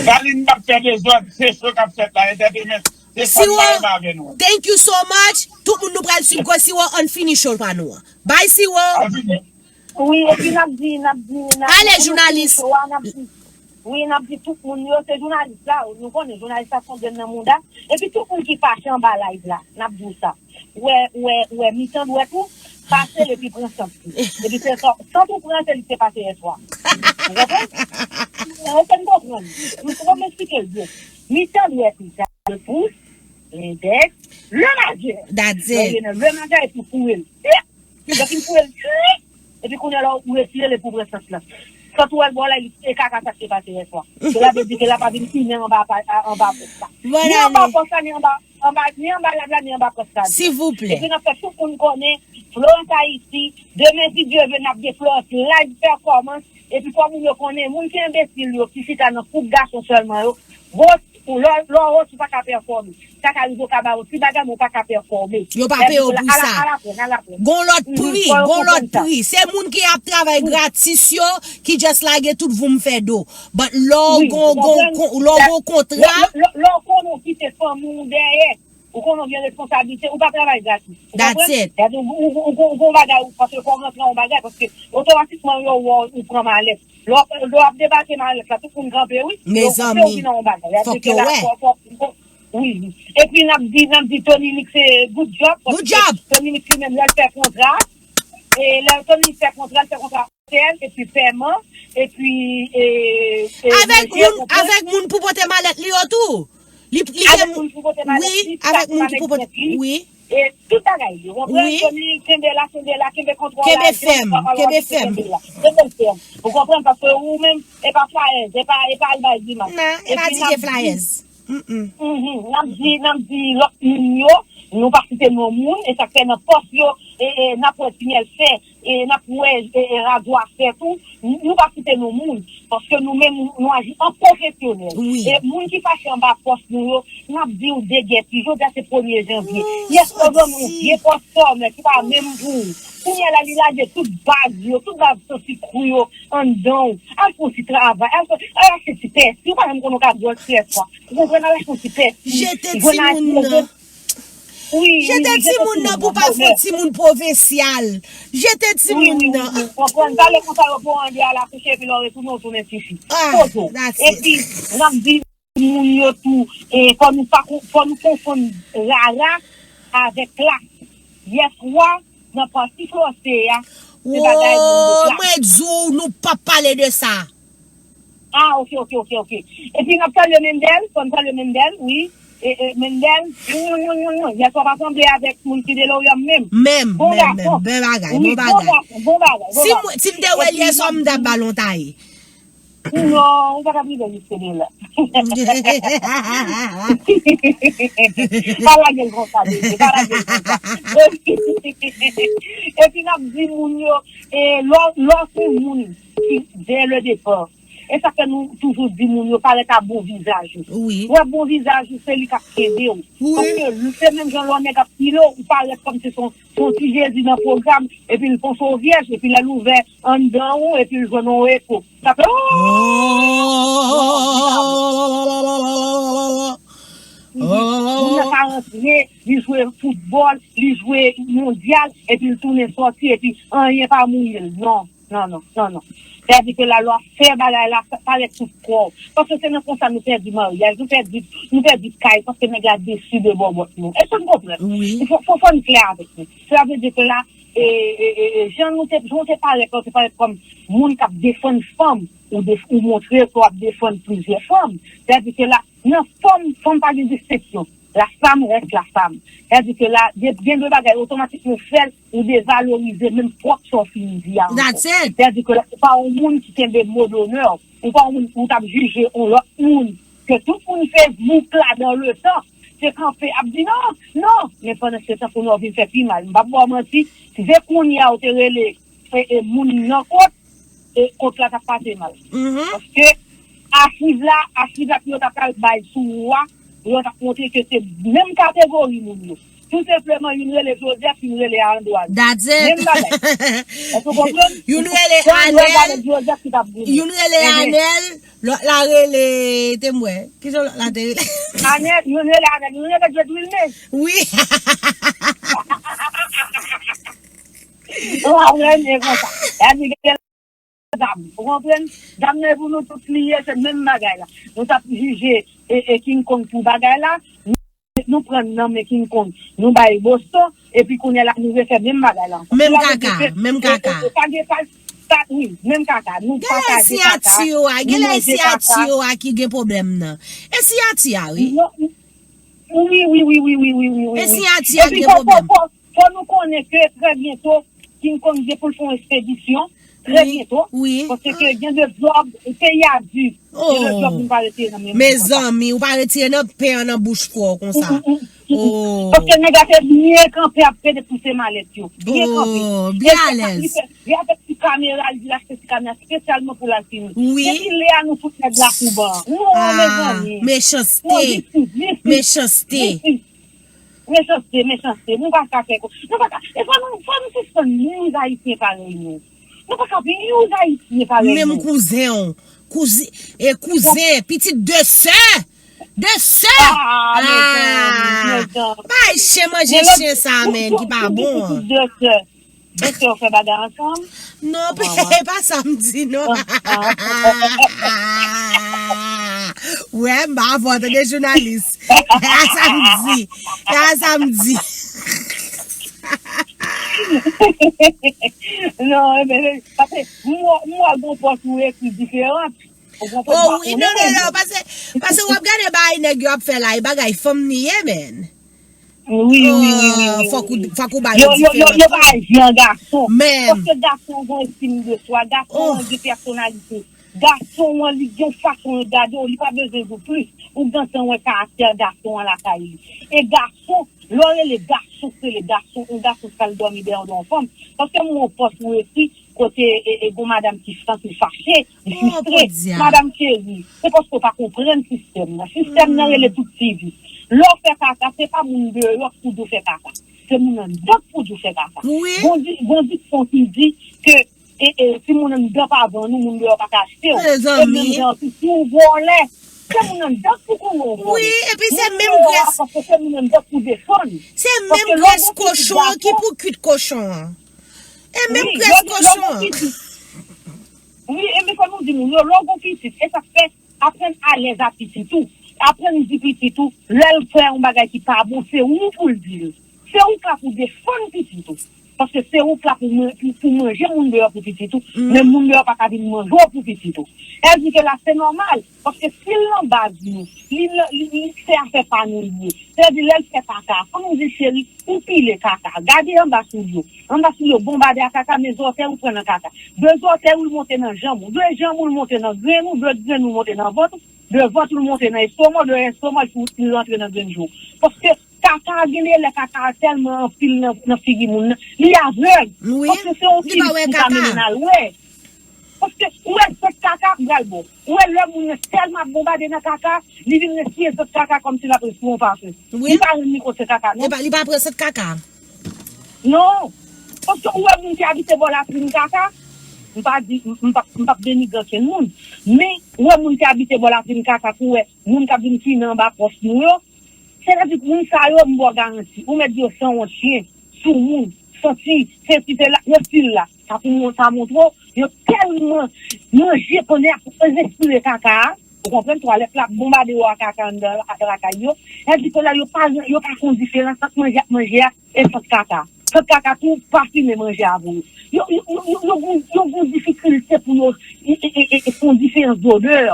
Valin p ap fè dezòd, se cho k ap fèt la, entertainment. Se sa m pa renmen avè nou an. Thank you so much. Tout moun nou pral swiv gwo Siwo, ann fini cho pa nou an. Bay Siwo. Wi, epi n ap di, n ap di, n ap di. Ale, jounalis. Wi, n ap di tout moun yo, se jounalis la, nou konnen jounalis la se yon grenn nan mouda. Epi tout moun ki fache anba live la, n ap di w sa. Ou wè, ou wè, ou wè, mitan dwèt ou, pase l epi pran sant li. Epi se sant ou pran, se li k te pase yèswa. Ou konprann? Ou konn konprann. Fò m eksplike l byen. Mitan dwèt ou, sa le pous, lendèks, le majè. That's it. Lè w rive nan le majè epi w foure l. Lè w fin foure l, epi kounye a la ou retire l epi w pran sant lan. Sant ou wè l bò la, li se kaka sa k te pase yèswa. Sela vle di ke l ap vin fini anba, anba pòs la. Ni anba pòs la, ni anba, anba, ni anba lab la, ni anba pòs la. Silvouplè. Epi n ap fè tout moun konnen, Florence Haïti, demen si Dye vle, n ap gen Florence live performance, epi fò moun yo konnen, moun ki enbesil yo, ki chita nan koup gason sèlman yo, Ou lè, lè w wont, ou pa ka pèfòme. Sa ka rive, yo ka ba w ti bagay, men ou pa ka pèfòme. Yo pa peye w pou sa. Gon lòt pri, gon lòt pri. Se moun ki ap travay gratis yo, ki just lage tout voum fè do. But lè w gon, gon, lè w gon kontra. Lè w konnen w kite fanmi w dèyè, ou konnen w gen responsablite, ou pa travay gratis. Ou konprann? Ou gon bagay, paske fò w rantre nan yon bagay, paske otomatikman yo wè w pran malèt. Lè w ap debake malèt la, tout moun kanpe wi. Mezanmi, fòk yo wè. Wi. Epi n ap di, n ap di Tony Mix se good job. Good job. Tony Mix li menm lè l fè kontra. E lè Tony Mix fè kontra, l fè kontra T L, epi pèman, epi e, e, avèk moun, avèk moun pou pote malèt li yo tou. Li, li avèk moun pou pote malèt li, wi, avèk moun ki pou pote, wi. e tout bagay li, ou konprann? Wi. Ke li kenbe la, kenbe la, kenbe kontwòl la, Kenbe fèm, kenbe fèm. Kenbe fèm. Ou konprann? Paske ou menm, e pa flayèz, e pa, e pa al bay dimanch. Nan, e pa Epi n ap DJ di, flayèz. Mm-mm. Mhm, n ap di, n ap di lòt moun yo, nou pa site non moun, e sa k fè nan pòs yo, e, e, n ap wè Tinèl fè, e n ap wè, e, e, Radyo a fè tou, n-, nou pa site non moun, paske nou menm, nou aji an pwofesyonèl. Wi. E moun ki fache anba pòs nou yo, n ap di w degèpi, jodi a se premye janvye. Yès, ou ban nou vye pòs sòmè ki pa menm pou ou. Kounye a la, li lage tout bag yo, tout bag santi kou yo anndan w. Al fè yon ti travay, al fè, al achte ti pèsi, ou pa menm konnen w ka bwè sèfwa. Ou konprann, al achte yon ti pèsi. Jete timoun nan. Wi, wi, Jete wi, jete timoun nan timoun pou nan, pa fè yon timoun pwovensyal. Jete Wi, timoun wi, wi, nan. Wi. Konprann, pale konsa yo pran andedan al akouche, epi lè w retounen, w tounen tifi. Ah, Pozo. That's it. Epi, n ap di moun yo tou, e, fò nou pa kon-, fò nou konfonn rara avèk klas. Yèswa, nan pati flòse a, se bagay moun de Wo, klas. Mwen di w, nou p ap pale de sa. Ah, ok, ok, ok, ok. Epi n ap salye Mendel, fò n salye Mendel, wi. E, e, Mendel, yon, yon, yon, yon, yon. Yèswa pa sanble avèk moun ki Deloryòm menm. Menm, Bon menm, menm. gason. Bèl bagay, Wi, bon bon bagay. gason, bon bagay, bon Si bagay. mwen, si m te wè l Epi yèswa, m t ap ba l yon taye. Non, ou pa t ap rive jiske de la. Pa lage l konsa, bebe, pa lage l konsa. Epi n ap di moun yo, e, lè, lè w se moun ki, dès le départ, e sa fè nou toujou di moun yo parèt a bon vizaj ou. Wi. Wè bon vizaj ou, se li k ap kenbe w. Wi. Paske l, se menm jan lè yon nèg ap pile w, ou parèt kòmsi se yon, se yon ti Jezi nan pwogram, epi l panse w vyèj, epi lè l ouvè anndan ou, epi l jwenn yon repo. Sa fè, oh! Moun nan ka rantre, li jwe foutbòl, li jwe mondyal, epi l tounen sòti, epi anyen pa mouye l. Non, non, non, non, non. Sètadi ke la lwa fè bagay la parèt sou kò w. Paske se nan konsa nou pèdi maryaj, nou pèdi, nou pèdi kay, paske nèg la desi de bòbòt nou. Èske n konprann? Wi. Fò, fò, fò n klè avèk nou. Sa vle di ke la, e, e, e, e, jan nou te, jan w te parèt la, w te parèt kòm moun k ap defann fanm, ou def-, ou montre ke w ap defann plizyè fanm. Sètadi ke la, nan fanm, fanm pa gen distenksyon. La femme reste la femme. Sètadi ke la, gen, gen de bagay, otomatikman ou fè l, ou devalorize menm pwòp sa w fin di a ankò. That's it. Sètadi ke la, ou pa yon moun ki kenbe mo donè w. Ou pa yon moun, ou t ap jije yon lòt moun. Ke tout moun Facebook la dans le temps, te kanpe ap di non, non. Men pandan se tan pou nou vin fè pi mal. M p ap ba w manti, si se kounye a ou te rele, e, e, moun nan kot, e, kot la t ap pase mal. Mhm. Paske achiv la, achiv la pou yo ta pral bay sou ou a, pou yo ta montre ke se menm kategori moun yo. Tou senpleman, youn rele Joseph, youn rele Android. That's it. Menm bagay. Èske w konprann? Youn rele Anèl, Joseph ki t ap goumen. Youn rele Anèl, lòt la rele, te m wè. Ki jan lòt la te rele? Anèl, youn rele Anèl, youn rele Djedwilne. Wi. Ou ap renmen konsa. Epi gen dam, ou konprann? Dam nan pou nou tout li ye, se menm bagay la. Nou t ap jije, e, e King Kong pou bagay la. Nou, nou pran nan men King Kong. Nou bay Boston, epi kounye a la nou refè menm bagay la ankò. Menm kaka, menm kaka. E, e, e, pa gen pa, pa, wi, menm kaka. Nou pataje kaka. Genlè e siyati yo a, genlè e siyati yo a ki gen pwoblèm nan. E siyati a, wi. Non, wi, wi, wi. E siyati a ki gen pwoblèm. Epi fò, fò, fò, fò nou konnen ke trè byento, King Kong gen pou l fè yon ekspedisyon. Trè byento. Wi. Paske gen de djòb, peyi a di. Gen de djòb nou pa retire nan men moun konsa. Mezanmi, ou pa retire nan pen an nan bouch frè w konsa. Mm, mm, mm, mm, mm. Oh. Paske nèg la te byen kanpe ap pede pouse malèt yo. Byen kanpe. Oh, byen alèz. Li fè, li avèk ti kamera, li di l achte ti kamera espesyalman pou l al filme. Wi. Depi lè a nou fout nèg la kou ban. Non, mezanmi. Mechanste. Non, jistis, jistis. Mechanste. Jistis. Mechanste, mechanste. Nou pa ka fè kon-, nou pa ka, e fò nou, fò nou sispann nuize Ayisyen parèy nou. Nou pa ka ap nuize Ayisyen parèy nou. Menm kouzen w, kouzen, e kouzen, pitit de sè, de sè. Ah, mezanmi, mezanmi. Bay chen manje chen sa, menm, ki pa bon an. Pitit de sè. Èske yo fè bagay ansanm? Non, e pa sa m di, non. Wè, m pa avè w, tande jounalis. E a sa m di. E a sa m di. Non, e ben, paske m wè, m wè gon pòs ou ekri diferan. Ou konprann? Oh, wi, non, non, non, paske, paske w ap gade bagay nèg yo ap fè la, e bagay fanm li ye, men. Wi, wi, wi, wi, wi. Fòk ou, fòk ou ba yo diferans. Yo, yo, yo pa aji an gason. Paske gason gen estim de swa, gason an gen pèsonalite. Gason an, li gen yon fason l gade w, li pa bezwen di w plis. Ou gentan wè karaktè gason an lakay li. E gason, lè w rele gason, se rele gason, yon gason k al dòmi dèyè yon fanm. Paske m wè yon pòs ou ekri, kote e, e gon madanm ki santi l fache, li fristre. Madanm cheri, se paske w pa konprann sistèm nan. Sistèm nan rele tout ti vi. Lè w fè kaka, se pa moun deyò k pou di w fè kaka. Se moun anndan k pou di w fè kaka. Gon di, gon dikson ki di ke e, e, si moun anndan pa vann ou, moun deyò pa ka achte w. E menm jan tou, si w vòlè, se moun anndan k pou konnen w vòlè. Wi, epi se menm grès. Paske se moun anndan k pou defann. Se menm grès kochon an ki pou kwit kochon an. E menm grès kochon an. Wi, e men fò nou di moun yo, lè w gon pitit, e sa k fè, aprann alèz a pitit ou. Aprann di pitit ou, lè l fè yon bagay ki pa bon, se ou pou l di l. Se ou k la pou defann pitit ou. Paske se ou k la pou, pou, pou manje moun deyò pou pitit ou. Men moun deyò pa ka vin manje w pou pitit ou. Èdike la, se nòmal. Paske si l nan baz nou, li, li, li, se afè pa nou li ye. Sètadi lè l fè kaka, fò nou di cheri, ou pile kaka. Gade anba soulye w. Anba soulye w bonbade a kaka, men zòtèy ou pran nan kaka. De zòtèy ou l monte nan janm ou. De janm ou l monte nan grenn ou, de grenn ou l monte nan vant ou. De vant ou l monte nan estoma w, de estoma w li rantre nan grenn je w. Paske kaka a gen de lè kaka a tèlman anpil nan, nan figi moun nan, li avèg. Paske se yon fim ki ka mennen n al wè. Paske ou wè sèt kaka ap pral bon. Ou wè lè moun nan tèlman ap bonbade nan kaka, li vin respire sèt kaka kòmsi l ap respire yon pafen. Li pa rann li kont se kaka non. Li pa pran sèt kaka. Non. Paske ou wè moun ki abite bò latrin kaka, m pa di, m p ap, m p ap denigre ankenn moun. Men, ou wè moun ki abite bò latrin kaka, pou wè moun k ap vin fimen anba pòch nou yo, sètadi moun sa yo, m ba w garanti, ou mèt di yo sanwont, chen, soumoun, santi, sesi, sela, yo stil la. Sa pou moun sa montre w, yo tèlman manje pandan y ap respire kaka a, ou konprann, twalèt la ap bonbade yo a kaka anndan lakay yo, sètadi ke la yo pa, yo pa fè yon diferans ant manje y ap manje a e sant kaka. Sant kaka tou pa fimen manje a pou yo. Yo, yo, yo, yo, yo gon, yo gon difikilte pou yo e, e, e, e, e fè yon diferans dodè.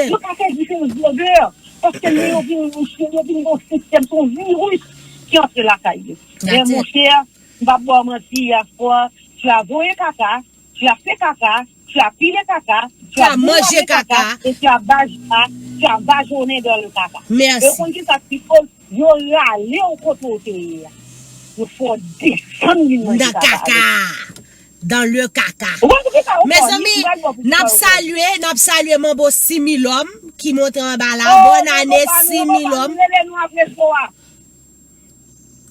Yo pa fè diferans dodè. Paske lè yo vin mouche, yo vin gon sistèm, se yon viris ki antre lakay yo. Men monchè, m p ap ba w manti, yè swa, tu as voyé kaka, tu as fait kaka, tu as pilé kaka, tu as mangé kaka, et tu as baj-, tu as bajone dans le kaka. E ou konn ki sa ki koz? Yo rale w kote w te ye a. Yo fè w desann vin manje kaka. Nan kaka. Dans le kaka. Mezanmi, n ap salye, n ap salye Manbo Similòm ki monte anba la. Bòn ane Similòm.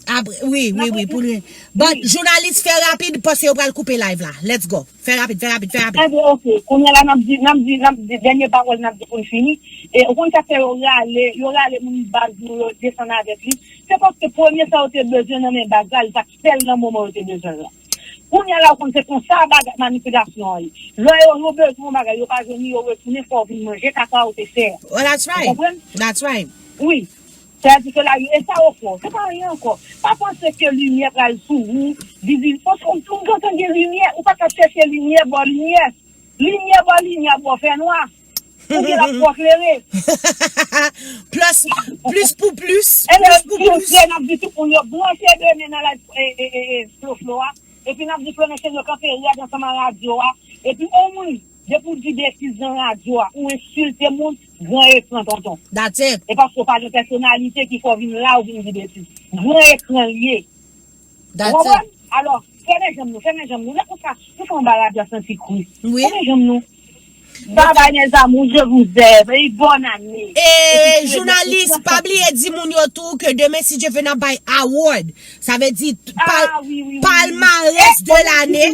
Apre, wi, wi, wi, pou li. Bon, jounalis, fè rapid, paske yo pral koupe live la. Let's go. Fè rapid, fè rapid, fè rapid. Ebyen, oke. Kounye a la, n ap di, n ap di, n ap di, dènye pawòl n ap di pou n fini. E, ou konn sa k fè yo rale, yo rale moun baz nou yo desann avèk li. Se paske premye sa yo te bezwen nan men baz la, li pa t fè l nan moman yo te bezwen l la. Kounye a la, ou konn se konsa bagay manipilasyon an ye. Lè yo, yo bezwen yon bagay, yo pa jwenn li, yo retounen fè w vin manje kaka ou te fè a. Ou konprann? Wi. Sètadi ke la, e sa yo fè w, se pa anyen ankò. Pa panse ke limyè pral sou ou, di, di, paske ou, ou gentan gen limyè, ou pa t ap chèche limyè, bò limyè. Limyè bò limyè bò fènwa. Oubyen l ap twò klere. Plis, plis pou plis, plis pou plis. N ap di tout moun yo branche demen nan live, e, e, e, e, Flo Flo a. Epi n ap di Flo nan chen yo kanpe rèd ansanm a radyo a. Epi yon moun, depi w di betiz nan radyo a, ou ensilte moun, gran ekran tonton. That's it. E paske w pa gen pèsonalite ki fè w vin la, ou vin di betiz. Gran ekran l ye. Ou konprann? Alò, fèmen janm nou, fèmen janm nou. Lè konsa, nou fè yon bagay a santi kri. Fèmen janm nou. Babay, mes amours, je vous aime. E bòn ane. E jounalis, pa bliye di moun yo tou ke demen, si Dye vle, n ap bay award. Sa vle di pal-, palmarès de lane.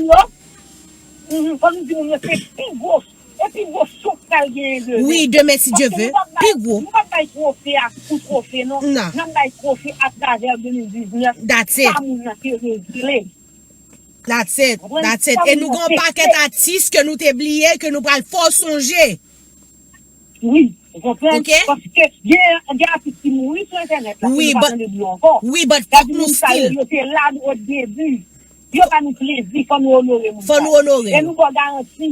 Fò nou di moun yo se pi gwo, e pi gwo show k pral genyen demen. Wi, demen, si Dye vle, pi gwo. Nou p ap bay twofe a pou twofe, non. N ap bay twofe atravè de mil diznèf, sa moun nan te regle. That's it. That's it. E nou gen yon pakèt atis ke nou te bliye, ke nou pral fè w sonje. Wi, ou konprann? Paske gen, gen atis ki mouri sou entènèt la, ke nou pa tande di yo ankò. Wi, but fòk nou still. Yo te la o debi. Yo ba nou plezi, fò nou onore moun sa yo. Fò nou onore yo. E nou ba w garanti,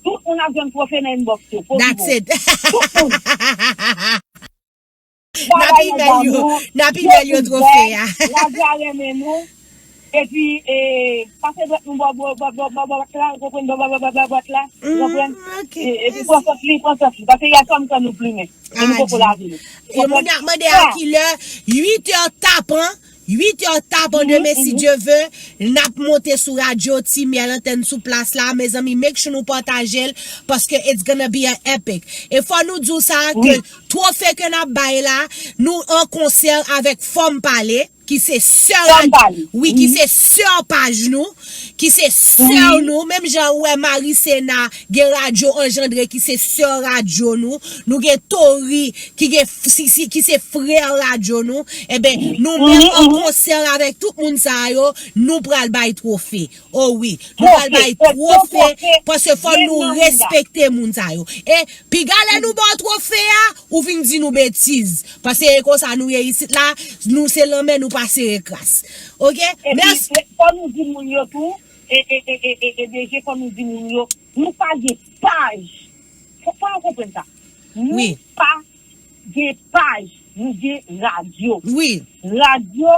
tout moun ap jwenn twofe nan inbox yo. That's it. Tout moun. N ap imèl yo, n ap imèl yo twofe a. Radyo a renmen nou. Epi, e, pase dwèt nou bò, bò, bò, bò, bò, bò, bwat la, ou konprann, bò, bò, bò, bò, bò, bwat la, ou konprann? E, epi pran sòs li, pran sòs li. Paske yè swa m tann nou plimen. E nou poko lave nou. E moun ap mande a kilè, uit è tapan, uit è tapan demen, si Dye ve, n ap monte sou radyo, Ti Myèl, antèn sou plas la. Mezanmi, make sure nou pataje l, paske it's gonna be an epic. E fò nou di w sa, ke twofe ke n ap bay la, nou an konsè avèk Fanm Pale, ki se sè radyo, wi, ki se sè paj nou, ki se sè nou, menm jan ou wè Marisena gen radyo Anjandre ki se sè radyo nou, nou gen Tori ki gen f- si- si- ki se frè radyo nou, enben nou menm an konsè avèk tout moun sa yo, nou pral bay twofe. O wi, nou pral bay twofe, paske fò nou respekte moun sa yo. E piga lè nou ba w twofe a, ou vin di nou betiz. Paske e konsa nou ye isit la, nou se lanmè, nou pa sere kras. Oke? Epi, mèsi. Fò nou di moun yo tou, e, e, e, e, e, e, D J, fò nou di moun yo, nou pa gen paj. Fò, fò yo konprann sa. Nou pa gen paj, nou gen radyo. Wi. Radyo,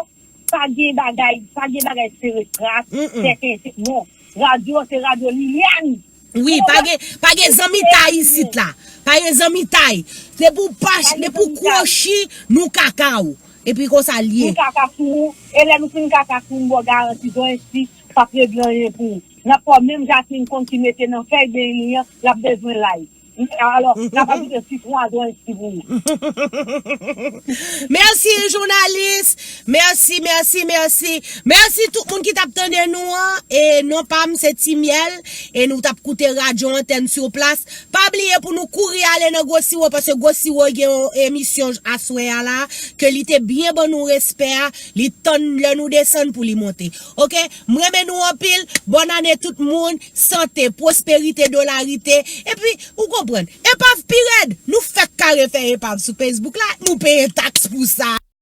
pa gen bagay, pa gen bagay sere kras, sèten, se, non. Radyo, se radyo Liliane. Wi, pa gen, pa gen zanmitay isit la. Pa gen zanmitay. Depi w pa, depi w kwochi, nou kaka w. Epi konsa l ye. Nou kaka sou ou. E lè nou fin kaka sou ou, m ba w garanti, Zon Ensti p ap regle anyen pou ou. N ap fè w menm Jacqueline Conte ki mete nan fèy beny li an, l ap bezwen lay. Alò, n ap ajoute sitwon a Zon Ensti pou ou. Mèsi, jounalis. Mèsi, mèsi, mèsi. Mèsi tout moun ki t ap tande nou an. E non pa m, se Ti Myèl. E nou t ap koute radyo Antèn sou plas. Pa bliye pou nou kouri ale nan Gwo Siwo, paske Gwo Siwo gen yon emisyon aswè a la, ke li te byen ban nou respè a, li tann lè nou desann pou li monte. Oke? M renmen nou anpil. Bòn ane tout moun. Sante, pwosperite, dolarite. Epi, ou konprann, epav pi rèd. Nou fèk kare fè epav sou Facebook la, nou peye taks pou sa.